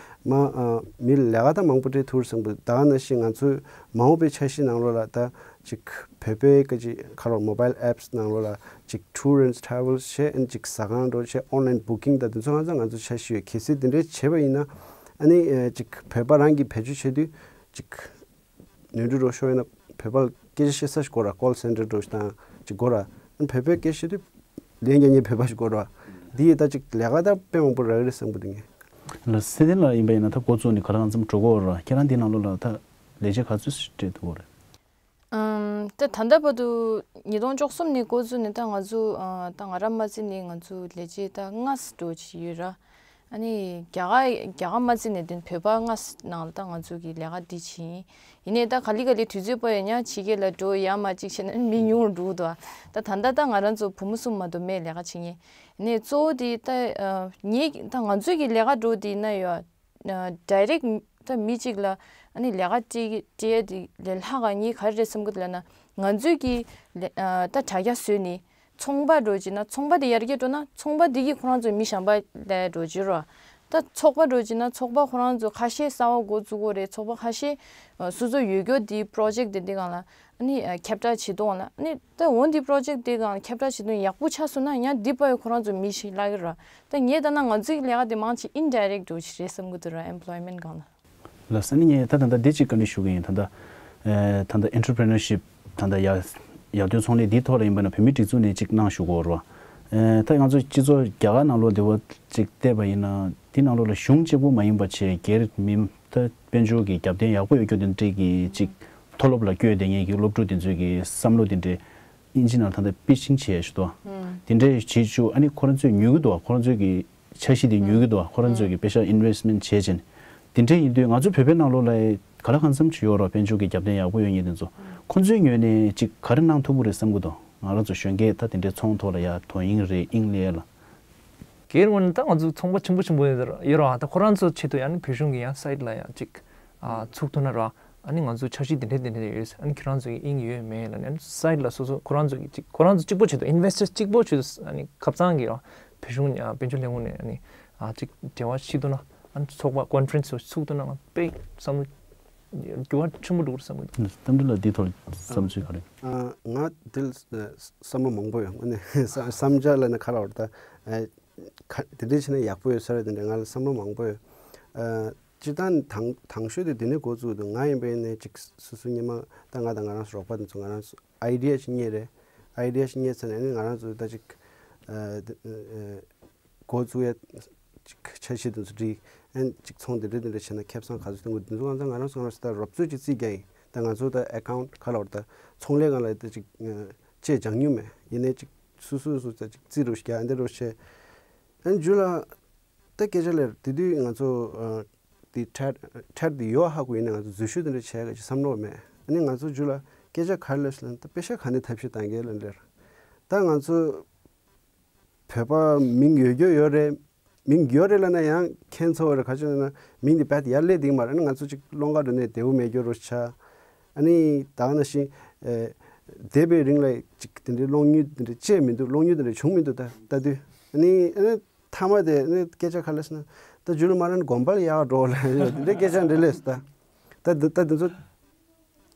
མ་ཨ་མི་ལས་ཀ་ད་མང་པོ་སྤྲད་ཐུབ་བསམ་གི་འདུག་ད་ག་ནང་བཞིན་ང་ཚོའི་མ་འོངས་པའི་འཆར་གཞི་ནང་ལོགས་ལ་ད་ཅིག་བོད་པའི་ཀ་ཅིག་ཁ་རོག་མོ་བཱའིལ་ཨེབ་སི་ནང་ལོགས་ལ་ཅིག་ཊུར་ཨེན་ཌི་ཊ་རེ་ཝེལ་བྱས། ཨེན་ཅིག་ཟ་ཁང་འགྲོ་བྱས། ཨོན་ལའིན་བུ་ཀིང་ད་དེ་ཚོ་ཧང་སང་ང་ཚོ་འཆར་གཞི་ཡོད། གལ་སྲིད་དེ་འདྲའི་བྱས་པ་ཡིན་ན་ཨ་ནི་ཨ་ཅིག་བོད་པ་རང་གིས་བེད་སྤྱོད་བྱེད་དུས་ཅིག་ནོར་འཁྲུལ་རོ་ཤོར་ཡོད་ན་བོད་པར་སྐད་ཆ་བཤད་ས་ཞིག་དགོས་ར། ཀོལ་སེན་ཊར་འགྲོ་ཞིག་དང་ཅིག་དགོས་ར། ཨ་ནི་བོད་པས་སྐད་ཆ་བཤད་དུས་ལན་རྒྱག་མཁན་བོད་པ་ཞིག་དགོས་ར། འདི་ཡིས་ད་ཅིག་ལས་ཀ་ད་དཔེ་མང་པོ་རག་གི་རེད་བསམ་གི་འདུག་ངས། ལགས་སོ། ཚེ་བརྟན་ལགས་ཡིན་པ་ཡིན་ན་ད་འགོ་བཙུགས་ནས་ག་ལ་གང་འཚམ་འགྲོ་གི་ཡོད་ར། ཁྱེད་རང་འདི་ནང་ལོགས་ལ་ད་ལས་བྱེད་ག་ཚོད་ཞིག་སྤྲད་ཐུབ་ཀྱི་ཡོད་རེད། ཨམ། ད་ད་ལྟ་བར་དུ་ཉིས་སྟོང་བཅུ་གསུམ་ནས་འགོ་བཙུགས་ནས་ད་ང་ཚོ་ཨ་ད་ང་རང་མ་རྩིས་ནས་ང་ཚོ་ལས་བྱེད་ད་ལྔ་ཙམ་འགྲོ་བཞིན་ཡོད་ར། ཨ་ནི་རྒྱ་གར་རྒྱ་གར་མ་བརྩིས་ནས་དེ་བོད་པ་ལྔ་ནང་ལ་ད་ང་ཚོ་གི་ལས་ཀ་འདི་བྱེད་ཡིན། ཡིན་ནའི་ད་ག་ལེ་ག་ལེ་དུས་ཚོད་པོ་ཡང་ཕྱི་རྒྱལ་ལ་འགྲོ་ཡ་མ་གཅིག་བྱས་ན་མི་ཉུང་རུ་འགྲོ་གི་འདུག་ད་ད་ལྟ་ད་ང་རང་ཚོ་བུ་མོ་གསུམ་མ་གཏོགས་མེད་ལས་ཀ་བྱེད་མཁན། ཡིན་ནའི་གཙོ་བོ་དེ་ད་ངེད་ད་ང་ཚོའི་གི་ལས་ཀ་འགྲོ་དེ་ན་ཡོད། ཌའི་རེག་ཊི་ད་མི་གཅིག་ལ་ཨ་ནི་ལས་ཀ་སྤྲད་སྤྲད་ཡ་དེ་ལས་ལྷག་ག་ངས་ག་རེ་རེད་བསམ་གི་འདུག་ལབ་ན། ང་ཚོས་ཀྱི་ལས་ཨ་ད་དྲ་རྒྱ་བཟོས་ནས་ཚོང་པ་འགྲོ་བྱས་ན་ཚོང་པ་དེ་ཡར་རྒྱས་འགྲོ་ན་ཚོང་པ་དེ་གིས་ཁོ་རང་ཚོའི་མི་གཞན་པ་ལ་འགྲོ་བྱེད་རོགས། ད་ཚོགས་པ་འགྲོ་བྱས་ན་ཚོགས་པ་ཁོ་རང་ཚོ་ཁ་ཤས་གསར་པ་འགོ་བཙུགས་དགོས་རེད། ཚོགས་པ་ཁ་ཤས་ཨ་སོ་སོ་ཡོད་རྒྱུ་དེ་པྲོ་ཇེག་དེ་འདི་སྒང་ལ་ཨ་ནི་ཨ་ཁྱབ་བསྒྲགས་བྱེད་གཏོང་ལ་ཨ་ནི་ད་འོ་འདི་པྲོ་ཇེག་དེ་སྒང་ལ་ཁྱབ་བསྒྲགས་བྱེད་དོན་ཡག་པོ་ཆགས་སོང་ན་ཡང་འདི་པ་ཡི་ཁོ་རང་ཚོ་མི་ཞིག་ལབ་ཀྱི་རེད། ད་ངས་ལྟ་ན་ང་ཚོའི་ལས་ཀ་དེ་མང་ཆེ་ཨིན་ཌའི་རེག་ཊི་འགྲོ་ཞིག་རེད་བསམ་གྱི་འདུག་ར། ཨེམ་པོ་ལོའི་མེན་ཊི་སྒང་ལ། ལགས་སོ། ཨ་ནི་ངས་ད་ད་ལྟ་འདི་གཅིག་བཀའ་འདྲི་ཞུ་གི་ཡིན། ད་ལྟ་ཨེ་ད་ལྟ་ཨེན་ཊར་པི་རི་ནར་ཤིབ་ད་ལྟ་ཡར་ཡར་ཐོན་ཚོང་ལས་འདིའི་ཐོག་ལ་ཡིན་པ་ན་བོད་མིའི་སྒྲིག་འཛུགས་ནས་གཅིག་གནང་ཞུ་གི་ཡོད་རེད་བ། ཨེ་ད་ང་ཚོ་སྤྱི་ཚོགས་རྒྱ་གར་ནང་ལོགས་འདི་བ་གཅིག་བལྟས་པ་ཡིན་ན་འདི་ནང་ལོགས་ལ་གཞུང་གཅིག་པོ་མ་ཡིན་པ་བྱས་སྒེར་མི་ད་དཔལ་འབྱོར་གྱི་རྒྱབ་རྟེན་ཡག་པོ་ཡོད་རྒྱུ་དེ་འདྲས་ཀྱི་གཅིག་མཐོ་སློབ་ལ་བསྐྱོད་བསྡད་མཁན་གྱི་སློབ་ཕྲུག་དེ་ཚོའི་གི་བསམ་བློ་དེ་འདྲས་ཨིན་ཇི་ནང་ད་ལྟ་པི་ཆིང་བྱས་ཞུ་དོ། དེ་འདྲས་བྱེད་བཅུག་ཨ་ནི་ཁོ་རང་ཚོས་ཉོ་གི་འདུག་ཁོ་རང་ཚོས་ཀྱི་འཆར་གཞི་དེ་ཉོ་གི་འདུག་ཁོ་རང་ཚོས་ཀྱི་པེ་ཤ་ཨིན་ཝེ་སི་མེན་ཊི་བྱས་ཅན། དེ་འདྲས་ཡིན་དུས་ང་ཚོ་བོད་པའི་ནང་ལོགས་ལ་ག་ལ་གང་འཚམ་ཅིག་ཡོད་ར། དཔལ་འབྱོར་གྱི་རྒྱབ་རྟེན་ཡག་པོ་ཡོད་མཁན་དེ་ཚོ་ཁོ་ཚོའི་ངོས་ནས་ཅིག་ག་རེ་གནང་ཐུབ་ཀྱི་རེད་བསམ་གྱི་འདུག་ང་རང་ཚོ་གཞོན་སྐྱེས་ད་དེ་འདྲས་ཚོང་ཐོག་ལ་ཡ་དོ་དབྱིངས་རེད་དབྱིངས་ལས་ལ། སྒེར་ངོས་ནས་ད་ང་ཚོ་ཚོང་པ་ཆེན་པོ་ཆེན་པོ་ཡོད་ར། ད་ཁོ་རང་ཚོ་ཆེད་དུ་ཡང་ནི་བོད་གཞུང་གི་ཡང་སའིཊ་ལ་ཡང་ཅིག་ཨ་ཚུགས་ཐུབ་ན་ར། ཨ་ནི་ང་ཚོ་འཆར་གཞི་དེ་འདྲས་དེ་འདྲས་ཡོད། ཨ་ནི་ཁྱེད་རང་ཚོ་གི་དབྱིངས་ཡོད་མེད་ལ་ནི་ཨ་ནི་སའིཊ་ལ་སོ་སོ་ཁོ་རང་ཚོ་གི་ཅིག་ཁོ་རང་ཚོ་གཅིག་པོ་ཆེད་དུ་ཨིན་ཝེ་སི་ཊར་གཅིག་པོ་ཆེད་དུ་ཨ་ནི་ཁབ་ཚང་གི་ར་བོད་གཞུང་ཨ་དཔལ་འབྱོར་ལས་ཁུངས་ནས་ཨ་ནི་ཨ་ཅིག་འབྲེལ་བ་བྱེད་ཐུབ་ན་ཨ་ནི་ཚོགས་པ་ཀོན་ཕ་རེན་སི་ཚུགས་ཐུབ་ན་ང་དཔེ་བསམ་བློ་འགྱུར་བ་ཆེན་པོ་འགྲོ་གི་རེད་བསམ་གི་འདུག་རྟ་མགྲིན་ལགས་འདིའི་ཐོག་ལ་བསམ་ཚུལ་ག་རེ། ཨ་ང་འདི་ལ་བསམ་བློ་མང་པོ་ཡོད། ཨ་ནི་བསམ་བསམ་འཆར་ལ་ནི་ཁ་ལ་བར་ད་ཨ་ཁ་དེ་འདྲས་བྱས་ན་ཡག་པོ་ཡོད་ས་རེད། དེ་འདྲས་ང་ལ་བསམ་བློ་མང་པོ་ཡོད། ཨ་སྤྱིར་བཏང་དང་དང་ཤོས་དེ་འདི་ནས་འགོ་བཙུགས་འདུག་ང་ཡིན་པ་ཡིན་ནའི་ཅིག་སོ་སོ་སྔོན་མ་ད་ང་དང་ང་རང་ཚོ་རོགས་པ་དེ་ཚོ་ང་རང་ཚོ་ཨའི་ཌི་ཡ་ཞིག་རྙེད་རེད། ཨའི་ཌི་ཡ་ཞིག་རྙེད་ཚར་ནས་ཨ་ནི་ང་རང་ཚོ་ད་ཅིག་ཨ་འདི་ཨ་འགོ་བཙུགས་ཡ་ཅིག་འཆར་གཞི་དེ་ཚོ་བསྒྲིགས། ཨན་ཅིག་ཚོང་དེ་འདྲ་དེ་འདྲ་བྱས་ན་ཁེ་བཟང་ག་ཚོད་ཐོན་དགོས་འདི་ཚོ་ང་ཚོ་ང་རང་ཚོ་ང་རང་ཚོ་ད་རོབ་ཚོད་ཅིག་རྩིས་རྒྱག་ཡིན། ད་ང་ཚོ་ད་ཨེ་ཁའུན་ཊི་ག་ལ་བར་ད་ཚོང་ལས་སྒང་ལ་ད་ཅིག་ཅེས་སྦྱང་མྱོང་མེད། ཡིན་ནའི་ཅིག་སོ་སོ་སོ་ད་ཅིག་རྩིས་རུ་ཞིག་རྒྱག་འདི་རུ་བྱས། ཨན་རྒྱུ་ལ་ད་སྐད་ཆ་ལས་དེ་དུས་ང་ཚོ་ཨ་དེ་ཁྲལ་ཁྲལ་དེ་ཡོད་ཧ་གོ་ཡིན་ནའི་ང་ཚོ་འཛུལ་ཞུགས་དེ་འདྲ་བྱས་ག་ཅིག་བསམ་བློ་མེད། ཨ་ནི་ང་ཚོ་རྒྱུ་ལ་སྐད་ཆ་ག་རེ་སླེབས་སོང་ལབ་ན་ད་པེ་ཤ་ག་ནས་ཐབས་ཤེས་གཏང་གི་ལབ་ལེར། ད་ང་ཚོ་བོད་པ་མིང་ཡོད་རྒྱུ་ཡོད་རེད། མིང་ཡོད་རེད་ལབ་ན་ཡང་ཁྱད་མཚར་བ་རེད། ག་ཅི་ལབ་ན་མིང་འདི་རྦད་དེ་ཡར་སླེབས་བསྡད་ཀྱི་མ་རེད། ཨ་ནི་ང་ཚོ་ཅིག་སློང་ག་འགྲོ་ནས་བདེ་པོ་མེད་རྒྱུ་རུ་ཆགས། ཨ་ནི་ད་ག་ནང་བཞིན་ཨེ་འདས་པའི་རིང་ལ་ཅིག་དེ་འདྲའི་གློག་བརྙན་དེ་འདྲ་བཅས་མི་འདུག་གློག་བརྙན་དེ་འདྲ་བྱུང་མི་འདུག་ད་ལྟ་དུས་ཨ་ནི་ཨ་ནི་མཐའ་མ་དེ་ཨ་ནི་སྐད་ཆ་ག་རེ་ལབ་སོང་ན་ད་རྒྱུ་ལ་མ་རན་དགོན་པ་ལ་ཡར་འགྲོ་ལ་དེ་འདྲའི་སྐད་ཆ་འདྲ་ལས་སོང་། ད་ད་དེ་ད་དེ་ཚོ་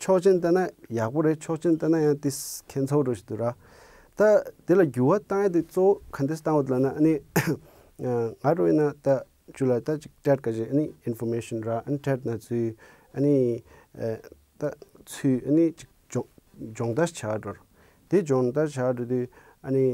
ཕྱོགས་གཅིག་ནས་བལྟས་ན་ཡག་པོ་རེད། ཕྱོགས་གཅིག་ནས་བལྟས་ན་ཡང་ཏིས་ཁྱད་མཚར་པོ་འདྲ་ཞིག་འདུག་ར། ད་དེ་ལ་འགྱུར་བ་བཏང་ཡ་དེ་གཙོ་བོ་ག་འདྲས་བཏང་བ་ལབ་ན་ཨ་ནི་ང་འདྲ་ཡིན་ན་ད་ཅུ་ལ་ད་ཅིག་ཊེཊ་ག་ཅིག་ཨ་ནི་ཨིན་ཕོར་མེ་ཤན་ར་ཨ་ནི་ཊེཊ་ན་ཚུལ་ཨ་ནི་ད་ཚུལ་ཨ་ནི་ཅིག་སྦྱོང་སྦྱོང་བརྡར་བྱ་འགྲོ། དེ་སྦྱོང་བརྡར་བྱ་འགྲོ་དུས་ཨ་ནི་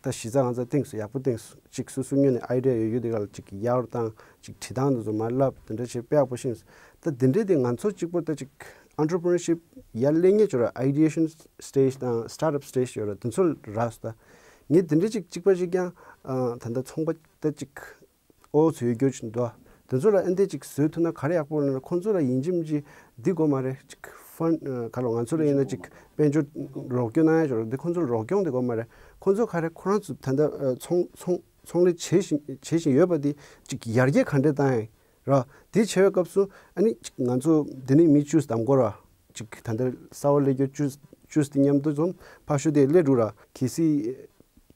ད་གཞི་རྩ་ང་ཚོ་བཏིང་སོང་། ཡག་པོ་བཏིང་སོང་། ཅིག་སོ་སོ་ངོས་ནས་ཨའི་ཌི་ཡ་ཡོད་ཡོད་དེ་ག་ལ་ཅིག་ཡག་རུ་བཏང་། ཅིག་བྲིས་སྟངས་དེ་ཚོ་མར་བསླབ། དེ་འདྲ་བྱས་དཔེ་ཡག་པོ་ཤེས་སོང་། ད་དེ་འདྲས་དེ་ང་ཚོ་གཅིག་པོ་ད་ཅིག་ཨན་ཊར་པི་རི་ནར་ཤིབ་ཡར་སླེབས་མཁན་ཅིག་ཡོད་ར། ཨའི་ཌི་ཡེ་ཤན་སི་ཊེཇ་དང་སི་ཊར་ཊབ་སི་ཊེཇ་ཡོད་ར། དེ་ཚོ་རག་སོང་། ད་ངས་དེ་འདྲས་ཅིག་གཅིག་པ་གཅིག་རྐྱང་ད་ལྟ་ཚོང་པ་ད་ཅིག་ཨོ་ཚོ་ཡོད་རྒྱུ་ཅིག་འདུག་དེ་ཚོ་ལ་ཨ་འདྲས་ཅིག་བཟོས་ཐུབ་ན་ག་རེ་ཡག་པོ་ལབ་ན་ཁོང་ཚོ་ལ་ཡིན་གཅིག་མིན་གཅིག་འདི་དགོས་མ་རེད། ཅིག་ཕན་ག་ལ་ང་ཚོ་ལ་ཡིན་ན་ཅིག་དཔལ་འབྱོར་རོགས་སྐྱོར་གནང་ཡ་ཅིག་ཡོད་ར། འདི་ཁོང་ཚོ་ལ་རོགས་སྐྱོར་འདི་དགོས་མ་རེད། ཁོང་ཚོ་ག་རེ་ཁོ་རང་ཚོ་ད་ལྟ་ཚོང་ཚོང་ཚོང་ལས་བྱེད་བཞིན་བྱེད་བཞིན་ཡོད་པ་འདི་ཅིག་ཡར་རྒྱས་ག་འདྲས་བཏང་ཡ་ར། དེ་བྱེད་པའི་སྐབས་སུ་ཨ་ནི་ཅིག་ང་ཚོ་འདི་ནས་མི་བཅུ་བདམས་དགོས་ར། ཅིག་ད་ལྟ་གསར་པ་སླེབས་རྒྱུ་བཅུ་བཅུ་དེ་མཉམ་དུ་འཛོམས་ཕར་ཞོག་དེ་སླེབས་འགྲོ་ར། གལ་སྲིད་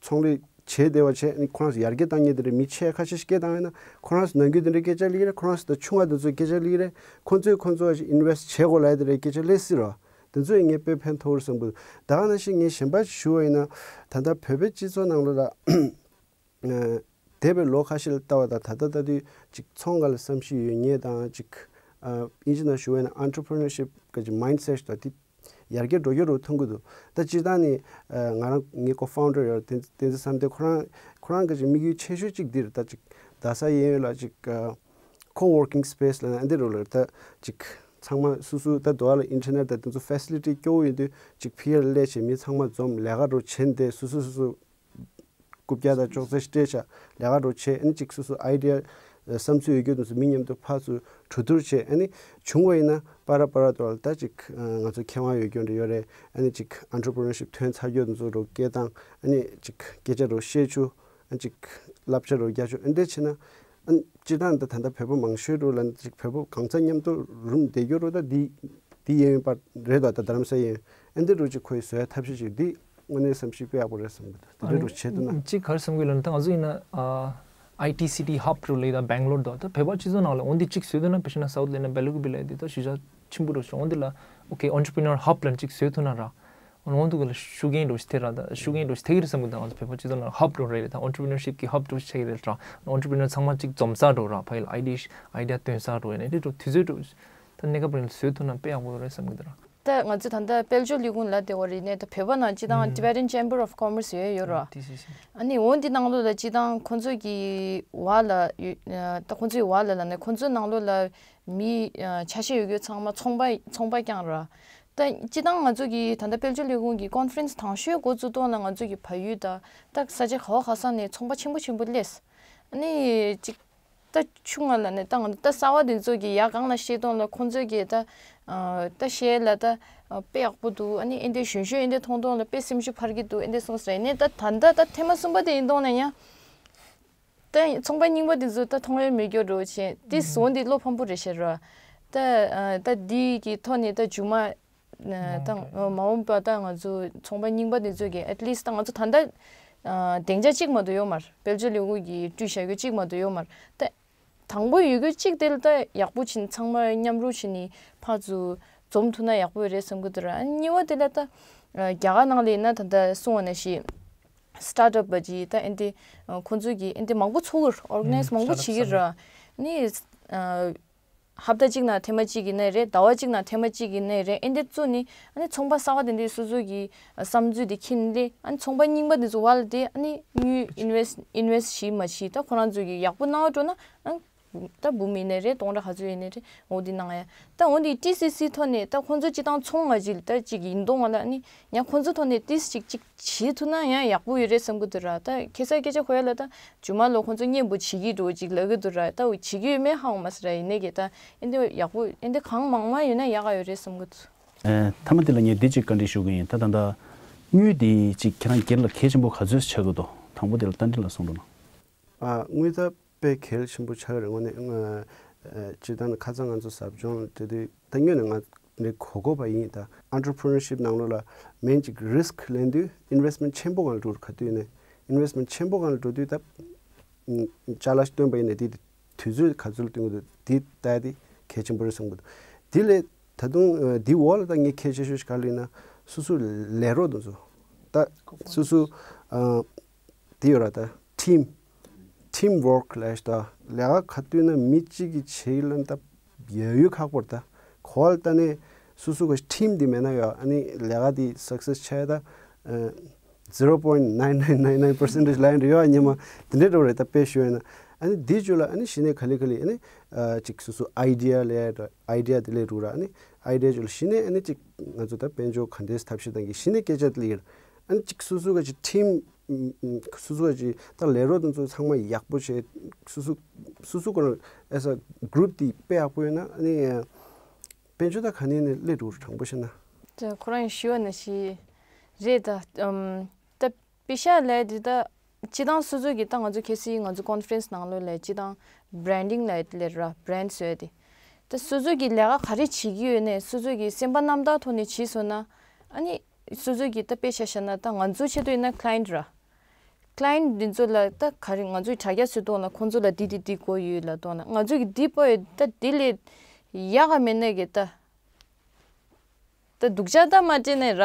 ཚོང་ལས་བྱས་བསྡད་པ་བྱས་ཨ་ནི་ཁོ་རང་ཚོ་ཡར་རྒྱས་བཏང་མཁན་དེ་འདྲ་མི་ཆེ་ཁ་ཤས་ཤིག་སྐད་བཏང་ཡོད་ན་ཁོ་རང་ཚོ་ནང་ཁུལ་དེ་འདྲའི་སྐད་ཆ་སླེབས་ཀྱི་རེད། ཁོ་རང་ཚོ་དང་ཆུང་བ་དེ་ཚོས་སྐད་ཆ་སླེབས་ཀྱི་རེད། ཁོ་ཚོས་ཁོ་ཚོ་ཨིན་ཝེ་སི་ཊི་བྱེད་དགོས་ལབ་ཡ་དེ་འདྲའི་སྐད་ཆ་སླེབས་སྲིད་ར། དེ་ཚོ་ཡིན་ངས་དཔེ་ཕན་ཐོགས་རེད་བསམ་གི་འདུག་ད་ག་ནང་བཞིན་ངས་གཞན་པ་ཞུ་བ་ཡིན་ན་ད་ལྟ་བོད་པའི་སྤྱི་ཚོགས་ནང་ལོགས་ལ་འདས་པའི་ལོ་ཁ་ཤས་ལ་ལྟ་བ་དང་ད་ལྟ་ལྟ་དུས་ཅིག་ཚོང་སྒང་ལ་བསམ་ཤེས་ཡོད་མཁན་དང་ཅིག་ཨ་ཨིན་ཇི་ནང་ཞུ་བ་ཡིན་ན་ཨན་ཊར་པི་རི་ནར་ཤིབ་གི་ཅིག་མའིན་ཌི་སེཊ་དང་དེ་ཡར་རྒྱས་འགྲོ་རྒྱུ་རུ་མཐོང་གི་འདུག་ད་སྤྱིར་བཏང་ནས་ཨ་ང་རང་ངའི་ཀོ་ཕའུན་ཌར་ཡོད་བསྟན་བསྟན་འཛིན་བསམ་གཏན་ཁོ་རང་ཁོ་རང་གི་ཅིག་དམིགས་ཡུལ་ཆེ་ཤོས་ཅིག་འདིར་ད་ཅིག་རྡ་ས་གཡས་གཡོན་ལ་ཅིག་ཨ་ཀོ་ཝོར་ཀིང་སི་པེ་སི་ལབ་ན་འདི་རུ་ལ་ད་ཅིག་ཚང་མ་སོ་སོ་ད་དུ་བ་ལ་ཨིན་ཊར་ནེཊ་དང་དེ་ཚོ་ཕེ་སི་ལི་ཊི་སྐྱོ་བོ་ཡོད་དུས་ཅིག་ཕི་ཡར་སླེབས་བྱས་མི་ཚང་མ་འཛོམས་ལས་ཀ་རུ་བྱེད་འདི་སོ་སོ་སོ་སོ། རྐུབ་བཀྱག་དང་ཅོག་ཙེ་སྤྲད་བྱས་ལས་ཀ་འདྲ་བྱས། ཨ་ནི་ཅིག་སོ་སོ་ཨའི་ཌི་ཡ་བསམ་ཚུལ་ཡོད་རྒྱུ་དེ་ཚོ་མི་མཉམ་དུ་ཕར་ཚུར་གྲོས་བསྡུར་བྱས། ཨ་ནི་བྱུང་བ་ཡིན་ན་པ་ར་པ་ར་དུ་ལ་ད་ཅིག་ང་ཚོ་མཁས་དབང་ཡོད་རྒྱུ་འདྲ་ཡོད་རེད། ཨ་ནི་ཅིག་ཨན་ཊར་པི་རི་ནར་ཤིབ་ཐོན་ཚར་རྒྱུ་དེ་ཚོ་འདྲ་སྐད་བཏང་། ཨ་ནི་ཅིག་སྐད་ཆ་འདྲ་བཤད་བཅུག་ཨ་ཅིག་བསླབ་བྱ་རོ་རྒྱག་ཆོག་ཨེ་འདྲ་བྱས་ན། ཨ་སྤྱིར་བཏང་ད་ད་ལྟ་བོད་པ་མང་ཤོས་རོ་ལ་ཅིག་བོད་པ་གང་ཚ་མཉམ་དུ་རུམ་བསྡད་རྒྱུ་རོ། ད་འདི་འདི་གཡས་གཡོན་པ་རེད། ད་ད་རྡ་རམ་ས་གཡས་གཡོན་ཨེ་འདྲ་རོ་ཅིག་ཁོ་ཡི་བཟོ་ཡ་ཐབས་ཤེས་ཅིག་འདི་དངོས་གནས་བསམ་ཤེས་དཔེ་ཡག་པོ་རེད་བསམ་གི་འདུག་དེ་འདྲ་རོ་བྱེད་ཐུབ་ན། ཅིག་ག་རེ་བསམ་གི་ལབ་ན། ད་ང་ཚོ་ཡིན་ན་ཨ་ཨའི་ཊི་སི་ཊི་ཧབ་རོ་ལབ་ད་སྦེང་ལོར་དུ་ད་བོད་པ་སྤྱི་ཚོགས་ནང་ལ་འོ་འདི་ཅིག་བཟོས་འདུག་ན། དཔེ་བཞག་ན་སའུ་ཐི་ལབ་ན་བེ་ལུ་ཀུ་པི་ལབ་དེ་ད་གཞིས་ཆགས་ཆེན་པོ་རོ་ཞིག་འོ་འདི་ལ་ཨོ་ཁེ་ཨོན་ཊར་པི་ནར་ཧབ་ལབ་ཅིག་བཟོས་ཐུབ་ན་ར། འོ་འདུག་ག་ལ་ཤུགས་རྐྱེན་འགྲོ་ཞིག་ཐེབས་ར། ད་ཤུགས་རྐྱེན་འགྲོ་ཞིག་ཐེབས་ཀྱི་རེད་བསམ་གི་འདུག་ང་ཚོ་བོད་པ་སྤྱི་ཚོགས་ནང་ཧབ་འགྲོ་རེད། ད་ཨོན་ཊར་པི་ནར་ཤིབ་ཀྱི་ཧབ་འགྲོ་ཞིག་ཆགས་ཀྱི་རེད་ད། ཨོན་ཊར་པི་ནར་ཚང་མ་གཅིག་འཛོམས་ས་འགྲོ་ར། ཕ་ཡིལ་ཨའི་ཌི་ཨའི་ཌི་ཡ་སྟོན་ས་འགྲོ་ཡིན་ན་འདི་འགྲོ་དུས་ཚོད་འགྲོ། ད་གནས་སྐབས་རིང་ལ་བཟོས་ཐུབ་ན་དཔེ་ཡག་པོ་ཡོད་རེད་བསམ་གི་འདུག་ར། ད་ང་ཚོ་ད་ལྟ་དཔལ་འབྱོར་ལས་ཁུངས་ལ་དེ་བ་རེད་ནས། ད་བོད་པ་ནང་སྤྱི་བཏང་ཨུམ། Tibetan Chamber of Commerce ཡོད་ཡོད་ར། ཨ་ཏི་སི་སི། ཨ་ནི་འོ་འདི་ནང་ལོགས་ལ་སྤྱི་བཏང་ཁོང་ཚོ་གི་བ་ལ་ཡོད། ད་ཁོང་ཚོའི་བ་ལ་ལ་ནས་ཁོང་ཚོའི་ནང་ལོགས་ལ་མི་ཆ་ཤས་ཡོད་རྒྱུ་ཚང་མ་ཚོང་པ་ཚོང་པ་རྐྱང་ར། ད་སྤྱི་བཏང་ང་ཚོ་གི་ད་ལྟ་དཔལ་འབྱོར་ལས་ཁུངས་ཀྱི་ཀོན་ཕ་རེན་སི་དང་ཤོས་འགོ་བཙུགས་དོན་ལ་ང་ཚོ་གི་བལ་ཡུལ་དང་ད་ས་ཆ་ག་བ་ག་ས་ནས་ཚོང་པ་ཆེན་པོ་ཆེན་པོ་སླེབས། ཨ་ནི་ཅིག་ད་ཆུང་ང་ལ་ནས་ད་ང་ད་གསར་བ་དེ་ཚོ་གི་ཡ་གང་ལ་བཤད་དོན་ལ་ཁོང་ཚོ་གི་ད་ད་བཤད་ལ་ད་དཔེ་ཡག་པོ་འདུག་ཨ་ནི་ཨེ་འདྲ་གཞོན་གཞོན་ཨེ་འདྲ་མཐོང་དོན་ལ་དཔེ་སེམས་ཤུགས་འཕར་གི་འདུག་ཨེ་འདྲ་གསུངས་ཟེར་ནས། ད་ད་ད་ད་ཐེངས་མ་གསུམ་པ་དེ་ཡིན་དོན་ལ་ཡང་། ད་ཚོང་པ་རྙིང་པ་འདི་ཚོ་ད་མཐོང་ཡ་མེད་རྒྱུ་འགྲོ་བྱས་ཏེ་བཟོ་འདི་བློ་ཕམ་པོ་རེད་ཤག་ར། ད་ཨ་ད་འདི་གི་ཐོག་ནས་ད་རྒྱུ་མ་ད་མ་འོངས་པ་ད་ང་ཚོ་ཚོང་པ་རྙིང་པ་འདི་ཚོ་གི་at least ད་ང་ཚོ་ད་ལྟ་ཨ་སྡིངས་ཆ་གཅིག་མ་གཏོགས་ཡོད་མ་རེད། དཔལ་འབྱོར་ལས་ཁུངས་ཀྱི་སྤྲུལ་བཞག་རྒྱུ་གཅིག་མ་གཏོགས་ཡོད་མ་རེད། ད་དང་པོ་ཡོད་རྒྱུ་གཅིག་དེ་ལ་ད་ཡག་པོ་བྱས་ནས་ཚང་མ་མཉམ་རུབ་བྱས་ནས་ཕར་ཚུར་འཛོམས་ཐུབ་ན་ཡག་པོ་རེད་བསམ་གི་འདུག་ར། ཨ་གཉིས་པ་དེ་ལ་ད་ཨ་རྒྱ་གར་ནང་ལ་ཡིན་ན་ད་ལྟ་གསུངས་པ་ནང་བཞིན། སི་ཊར་ཊབ་པ་ཅིག་ད་ཨེ་འདི་ཁོང་ཚོ་གིས་ཨེ་འདི་མང་པོ་ཚུགས་ཀྱི་རེད། ཨོར་ག་ནའི་ཛི་མང་པོ་བྱེད་ཀྱི་རེད། ནི་ཧབ་ཏ་གཅིག་ནང་ཐེངས་མ་གཅིག་ཡིན་ནའི་རེད། ཟླ་བ་གཅིག་ནང་ཐེངས་མ་གཅིག་ཡིན་ནའི་རེད། ཨེ་འདི་བཙུགས་ནི་ཨ་ནི་ཚོང་པ་གསར་པ་དེ་འདྲའི་སོ་སོ་གི་བསམ་ཚུལ་དེ་ཁྱེར་ནི་ལས་ཨ་ནི་ཚོང་པ་རྙིང་པ་དེ་ཚོ་བར་ལ་དེ་ཨ་ནི་དངུལ་ཨིན་ཝེ་སི་ཨིན་ཝེ་སི་བྱེད་མ་བྱེད་ད་ཁོ་རང་ཚོ་གི་ཡག་པོ་གནང་བ་འགྲོ་ན་ཨ། ད་འབུམ་ཡིན་ནའི་རེད། སྟོང་ཕྲག་ག་ཚོད་ཡིན་ནའི་རེད། འོ་འདི་གནང་ཡ། ད་འོ་འདི་ཊི་སི་སི་ཐོག་ནས་ད་ཁོང་ཚོ་སྤྱི་བཏང་ཚོང་ང་ཅིག་ད་ཅིག་ཡིན་གཏོང་བ་ལ་ནི་ཡང་ཁོང་ཚོ་ཐོག་ནས་ཏིས་ཅིག་ཅིག་བྱེད་ཐུབ་ན་ཡང་ཡག་པོ་ཡོད་རེད་བསམ་གི་འདུག་ར། ད་ཁ་སང་སྐད་ཆ་གོ་ཡ་ལ་ད་རྒྱུ་མ་ལོ་ཁོང་ཚོ་གཉེན་པོ་བྱེད་ཀྱི་འགྲོ་ཅིག་ལབ་གི་འདུག་ར། ད་འོ་བྱེད་ཀྱི་ཡོད་མེད་ཧ་གོ་མ་སོང་ར། ཡིན་ནའི་གི་ད་ཨེ་འདི་ཡག་པོ་ཨེ་འདི་གང་མང་མང་ཡོད་ན་ཡག་ག་ཡོད་རེད་བསམ་གི་འདུག་ཨེ་མཐའ་མ་དེ་ལ་ངས་འདི་ཅིག་བཀའ་འདྲི་ཞུ་གི་ཡིན། ད་ད་ད་དངུལ་འདི་ཅིག་ཁྱེད་རང་སྒེར་ལ་གལ་ཆེན་པོ་ག་ཚོད་ཆགས་གི་འདུག་དང་པོ་དེ་ལ་རྟ་མགྲིན་ལགས་གསུང་རོགས་གནང་། ཨ་དངུལ་ད་དཔེ་གལ་ཆེན་པོ་ཆགས་ཀྱི་རེད། དངོས་གནས་ང་ཨ་སྤྱིར་བཏང་ནས་ཁ་སང་ང་ཚོ་ཟབ་སྦྱོང་དེ་དུས་ད་སྔོན་ནས་ང་འདི་གོ་གོ་བ་ཡིན། ད་ཨན་ཊར་པི་རི་ནར་ཤིབ་ནང་ལོགས་ལ་མེན་ཅིག་རི་སི་ཀི་ལེན་དུས་ཨིན་ཝེ་སི་མེན་ཊི་ཆེན་པོ་གང་ལ་འགྲོ་ག་དུས་ནས་ཨིན་ཝེ་སི་མེན་ཊི་ཆེན་པོ་གང་ལ་འགྲོ་དུས་ད་ཅ་ལག་ཞིག་བཏོན་པ་ཡིན་ནས་དེ་དུས་ཚོད་ག་ཚོད་ལ་བཏོན་དགོས་འདུག་དེ་ལྟ་ཡ་དེ་གལ་ཆེན་པོ་རེད་བསམ་གི་འདུག་དེ་ལས་ད་དུང་ཨ་དེའི་འོག་ལ་ད་ངས་གལ་ཆེ་ཤོས་ཤིག་ག་རེ་ཡིན་ན་སོ་སོའི་ལས་རོགས་དེ་ཚོ་ད་སོ་སོ་ཨ། དེ་ཡོད་ར། ད་ཊིམ་ཊིམ་ཝོརྐ་ལབ་ཤག་ད་ལས་ཀ་ག་དུས་ན་མི་གཅིག་གིས་བྱེད་ཡུལ་ལ་ད་ཡ་ཡོད་ཁག་པོ་རེད། ད་གོ་བ་ལ་ལྟ་ནས་སོ་སོ་གི་ཊིམ་དེ་མེད་ན་ཡ་ཨ་ནི་ལས་ཀ་དེ་སག་སེ་སི་ཆགས་ཡ་ད་ཨ་zero point nine nine nine nine percentage ལབ་ཡ་འདྲ་ཡོད་ཨ། སྙམ་མ་དེ་འདྲ་འདྲ་བོ་རེད། ད་དཔེ་ཞུ་ཡ་ཡིན་ན་ཨ་ནི་དེའི་རྗེས་ལ་ཨ་ནི་གཞི་ནས་ག་ལེ་ག་ལེ་ཨ་ནི་ཨ་ཅིག་སོ་སོ་ཨའི་ཌི་ཡ་ལས་ཨའི་ཌི་ཡ་དེ་ལས་རུག་ར། ཨ་ནི་ཨའི་ཌི་ཡ་རྗེས་ལ་གཞི་ནས་ཨ་ནི་ཅིག་ང་ཚོ་ད་དཔལ་འབྱོར་ག་འདྲས་ཐབས་ཤེས་གཏང་གི་གཞི་ནས་སྐད་ཆ་དེ་ལས་ཡིན། ཨ་ནི་ཅིག་སོ་སོ་ག་ཅིག་ཊིམ་སོ་སོ་ག་ཅིག་ད་ལས་རོགས་དེ་ཚོ་ཚང་མ་ཡག་པོ་བྱས། སོ་སོ་སོ་སོ་ཁོ་རང་as a group དེ་དཔེ་ཡག་པོ་ཡོད་ན་ཨ་ནི་དཔལ་འབྱོར་ད་ག་ནས་ནས་སླེབས་འགྲོ་དྲང་པོ་བཤད་ན། ད་ཁོ་རང་ཞུ་བ་ནང་བཞིན་རེད། ད་ཨམ་ད་པེ་ཤ་ལས་དེ་ད་སྤྱི་བཏང་སོ་སོ་གི་ད་ང་ཚོ་ཁ་སང་ང་ཚོ་ཀོན་ཕ་རེན་སི་ནང་ལོགས་ལ་སྤྱི་བཏང་བྷི་རན་ཌིང་ལ་ལས་ར། བྷི་རན་ཌི་བཟོས་ཏེ་ད་སོ་སོ་གི་ལས་ཀ་ག་རེ་བྱེད་ཀྱི་ཡོད་ནས་སོ་སོ་གི་སེམས་པ་རྣམ་དག་ཐོག་ནས་བྱས་སོང་ན་ཨ་ནི། སོ་སོ་གི་ད་དཔེ་ཆ་བཞག་ན་ད་ང་ཚོ་ཆེད་དུ་ཡིན་ན་ཀ་ལི་ཡན་ཊི་ར། ཀ་ལི་ཡན་ཊི་འདི་ཚོ་ལ་ད་ག་རེ་ང་ཚོའི་དྲ་རྒྱ་ཚོའི་ཐོག་ལ་ཁོང་ཚོ་ལ་འདི་འདི་འདི་དགོས་ཡོད་ལབ་ཐོག་ན་ང་ཚོ་གི་འདི་པོ་ཡོད་ད་འདི་ལས་ཡག་ག་མེད་ནས་གི་ད། ད་སྡུག་ཅག་ད་མ་སྤྲད་ནས་ར།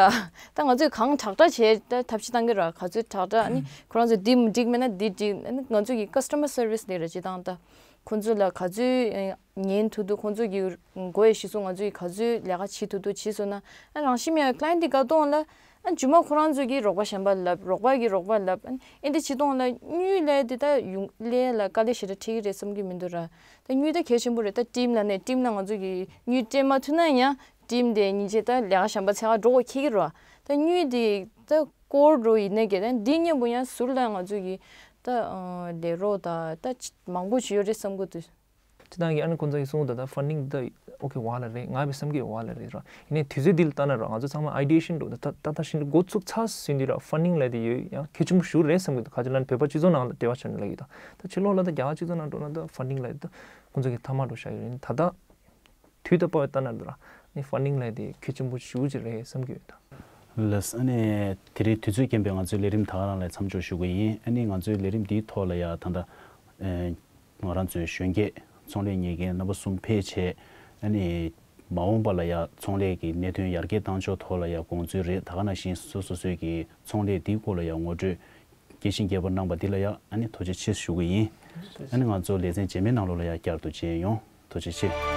ད་ང་ཚོས་གང་དྲག་དྲག་བྱས་ད་ཐབས་ཤེས་བཏང་གི་ར། ག་ཚོད་དྲག་དྲག་ཨ་ནི་ཁོ་རང་ཚོ་འདི་མི་འགྲིག་མེད་ན་འདི་འགྲིག་ཨ་ནི་ང་ཚོ་གི་ཀ་སི་ཊ་མར་སར་བི་སི་ལས་ར་སྤྱི་བཏང་ད། ཁོང་ཚོ་ལ་ག་ཚོད་ཉན་ཐུབ་ཐུབ་ཁོང་ཚོ་གི་དགོས་ཡ་གཞི་བཟུང་ང་ཚོས་ག་ཚོད་ལས་ཀ་བྱེད་ཐུབ་ཐུབ་བྱས་སོང་ན་ཨ་རང་བཞིན་མེད་ཀ་ལི་ཡན་ཊི་འདི་ག་གཏོང་ལ་ཨ་རྗེས་མ་ཁོ་རང་ཚོ་གིས་རོགས་པ་གཞན་པ་ལབ་རོགས་པ་གིས་རོགས་པ་ལབ་ཨ་ཨེ་འདི་བྱེད་གཏོང་ལ་དངུལ་ལས་འདི་ད་ཡོང་ལས་ལ་དཀའ་ལས་ཞེ་དྲག་འཕྲད་ཀྱི་རེད་བསམ་གྱི་མི་འདུག་ར། ད་དངུལ་ད་གལ་ཆེན་པོ་རེད། ད་ཊིམ་ལ་ནས་ཊིམ་ལ་ང་ཚོ་གིས་དངུལ་སྤྲད་མ་ཐུབ་ན་ཡང་ཊིམ་དེ་སྙིང་རྗེ་ད་ལས་ཀ་གཞན་པ་འཚོལ་ག་འགྲོ་དགོས་འཁེལ་གྱི་རེད་བ། ད་དངུལ་དེ་ ད་ཀོར་འགྲོ་ཡིན་ནའི་གི་ད་འདི་མཉམ་པོ་ཡང་ཟུར་ལ་ང་ཚོ་གི་ད་ལས་རོགས་དང་ད་མང་པོ་ཞིག་ཡོད་རེད་བསམ་གི་འདུག་དེ་དང་གི་ཨ་ནི་ཁོང་ཚོ་གི་གསུང་གི་འདུག་ད་ཕན་ཌིང་ད་ཨོ་ཁེ་བ་ལ་རེད། ང་བས་བསམ་གི་བ་ལ་རེད་ར། ཡིན་ནའི་དུས་ཚོད་འདི་ལ་ལྟ་ན་ར་ང་ཚོ་ཚང་མ་ཨའི་ཌི་ཡེ་ཤན་འགྲོ་ད་ད་ད་ད་བཞིན་འགོ་ཚུགས་ཚར་ཟིན་དུས་ར་ཕན་ཌིང་ལ་དེ་ཡོད་ཡང་གལ་ཆེན་པོ་ཞིག་རེད་བསམ་གི་འདུག་ཁ་ཅིག་ལ་ནི་བོད་པ་སྤྱི་ཚོགས་ནང་ལ་འབྲེལ་བ་བྱས་ནས་ལབ་ཀྱི་འདུག་ད་ཕྱི་ལོགས་ལ་ད་རྒྱ་གར་སྤྱི་ཚོགས་ནང་འགྲོ་ན་ད་ཕན་ཌིང་ལ་ད་ཁོང་ཚོ་གི་ཐ་མག་འགྲོ་བཞག་ཡོད་རེད། ད་ད་དུས་ད་པ་ལྟ་ན་ད་ར་ནི་ཕན་ཌིང་ལ་དེ་གལ་ཆེན་པོ་ཞེ་པོ་ཅིག་རེད་བསམ་གི་ཡོད་ད། ལགས་སོ། ཨ་ནི་དེ་རིང་དུས་ཚོད་རྐྱེན་པས་ང་ཚོའི་ལས་རིམ་ད་ག་རང་ལ་མཚམས་འཇོག་ཞུ་གི་ཡིན། ཨ་ནི་ང་ཚོའི་ལས་རིམ་འདིའི་ཐོག་ལ་ཡ་ད་ལྟ་ཨེ་ང་རང་ཚོའི་གཞོན་སྐྱེས་ཚོང་ལས་གཉེར་མཁན་རྣམ་པ་གསུམ་ཕེབས་བྱས། ཨ་ནི་མ་འོངས་པ་ལ་ཡ་ཚོང་ལས་ཀྱི་གནད་དོན་ཡར་རྒྱས་བཏང་ཕྱོགས་ཐོག་ལ་ཡ་དགོངས་ཚུལ་རེད། ད་ག་ནང་བཞིན་སོ་སོ་སོའི་གི་ཚོང་ལས་འདིའི་སྐོར་ལ་ཡ་ངོ་སྤྲོད་རྒྱས་ཤིང་རྒྱས་པར་གནང་པ་འདི་ལ་ཡ་ཨ་ནི་ཐུགས་རྗེ་ཆེ་ཞུ་གི་ཡིན། ཨ་ནི་ང་ཚོ་ལེ་ཚན་རྗེས་མའི་ནང་ལོགས་ལ་ཡ་བསྐྱར་དུ་མཇལ་ཡོང་། ཐུགས་རྗེ་ཆེ།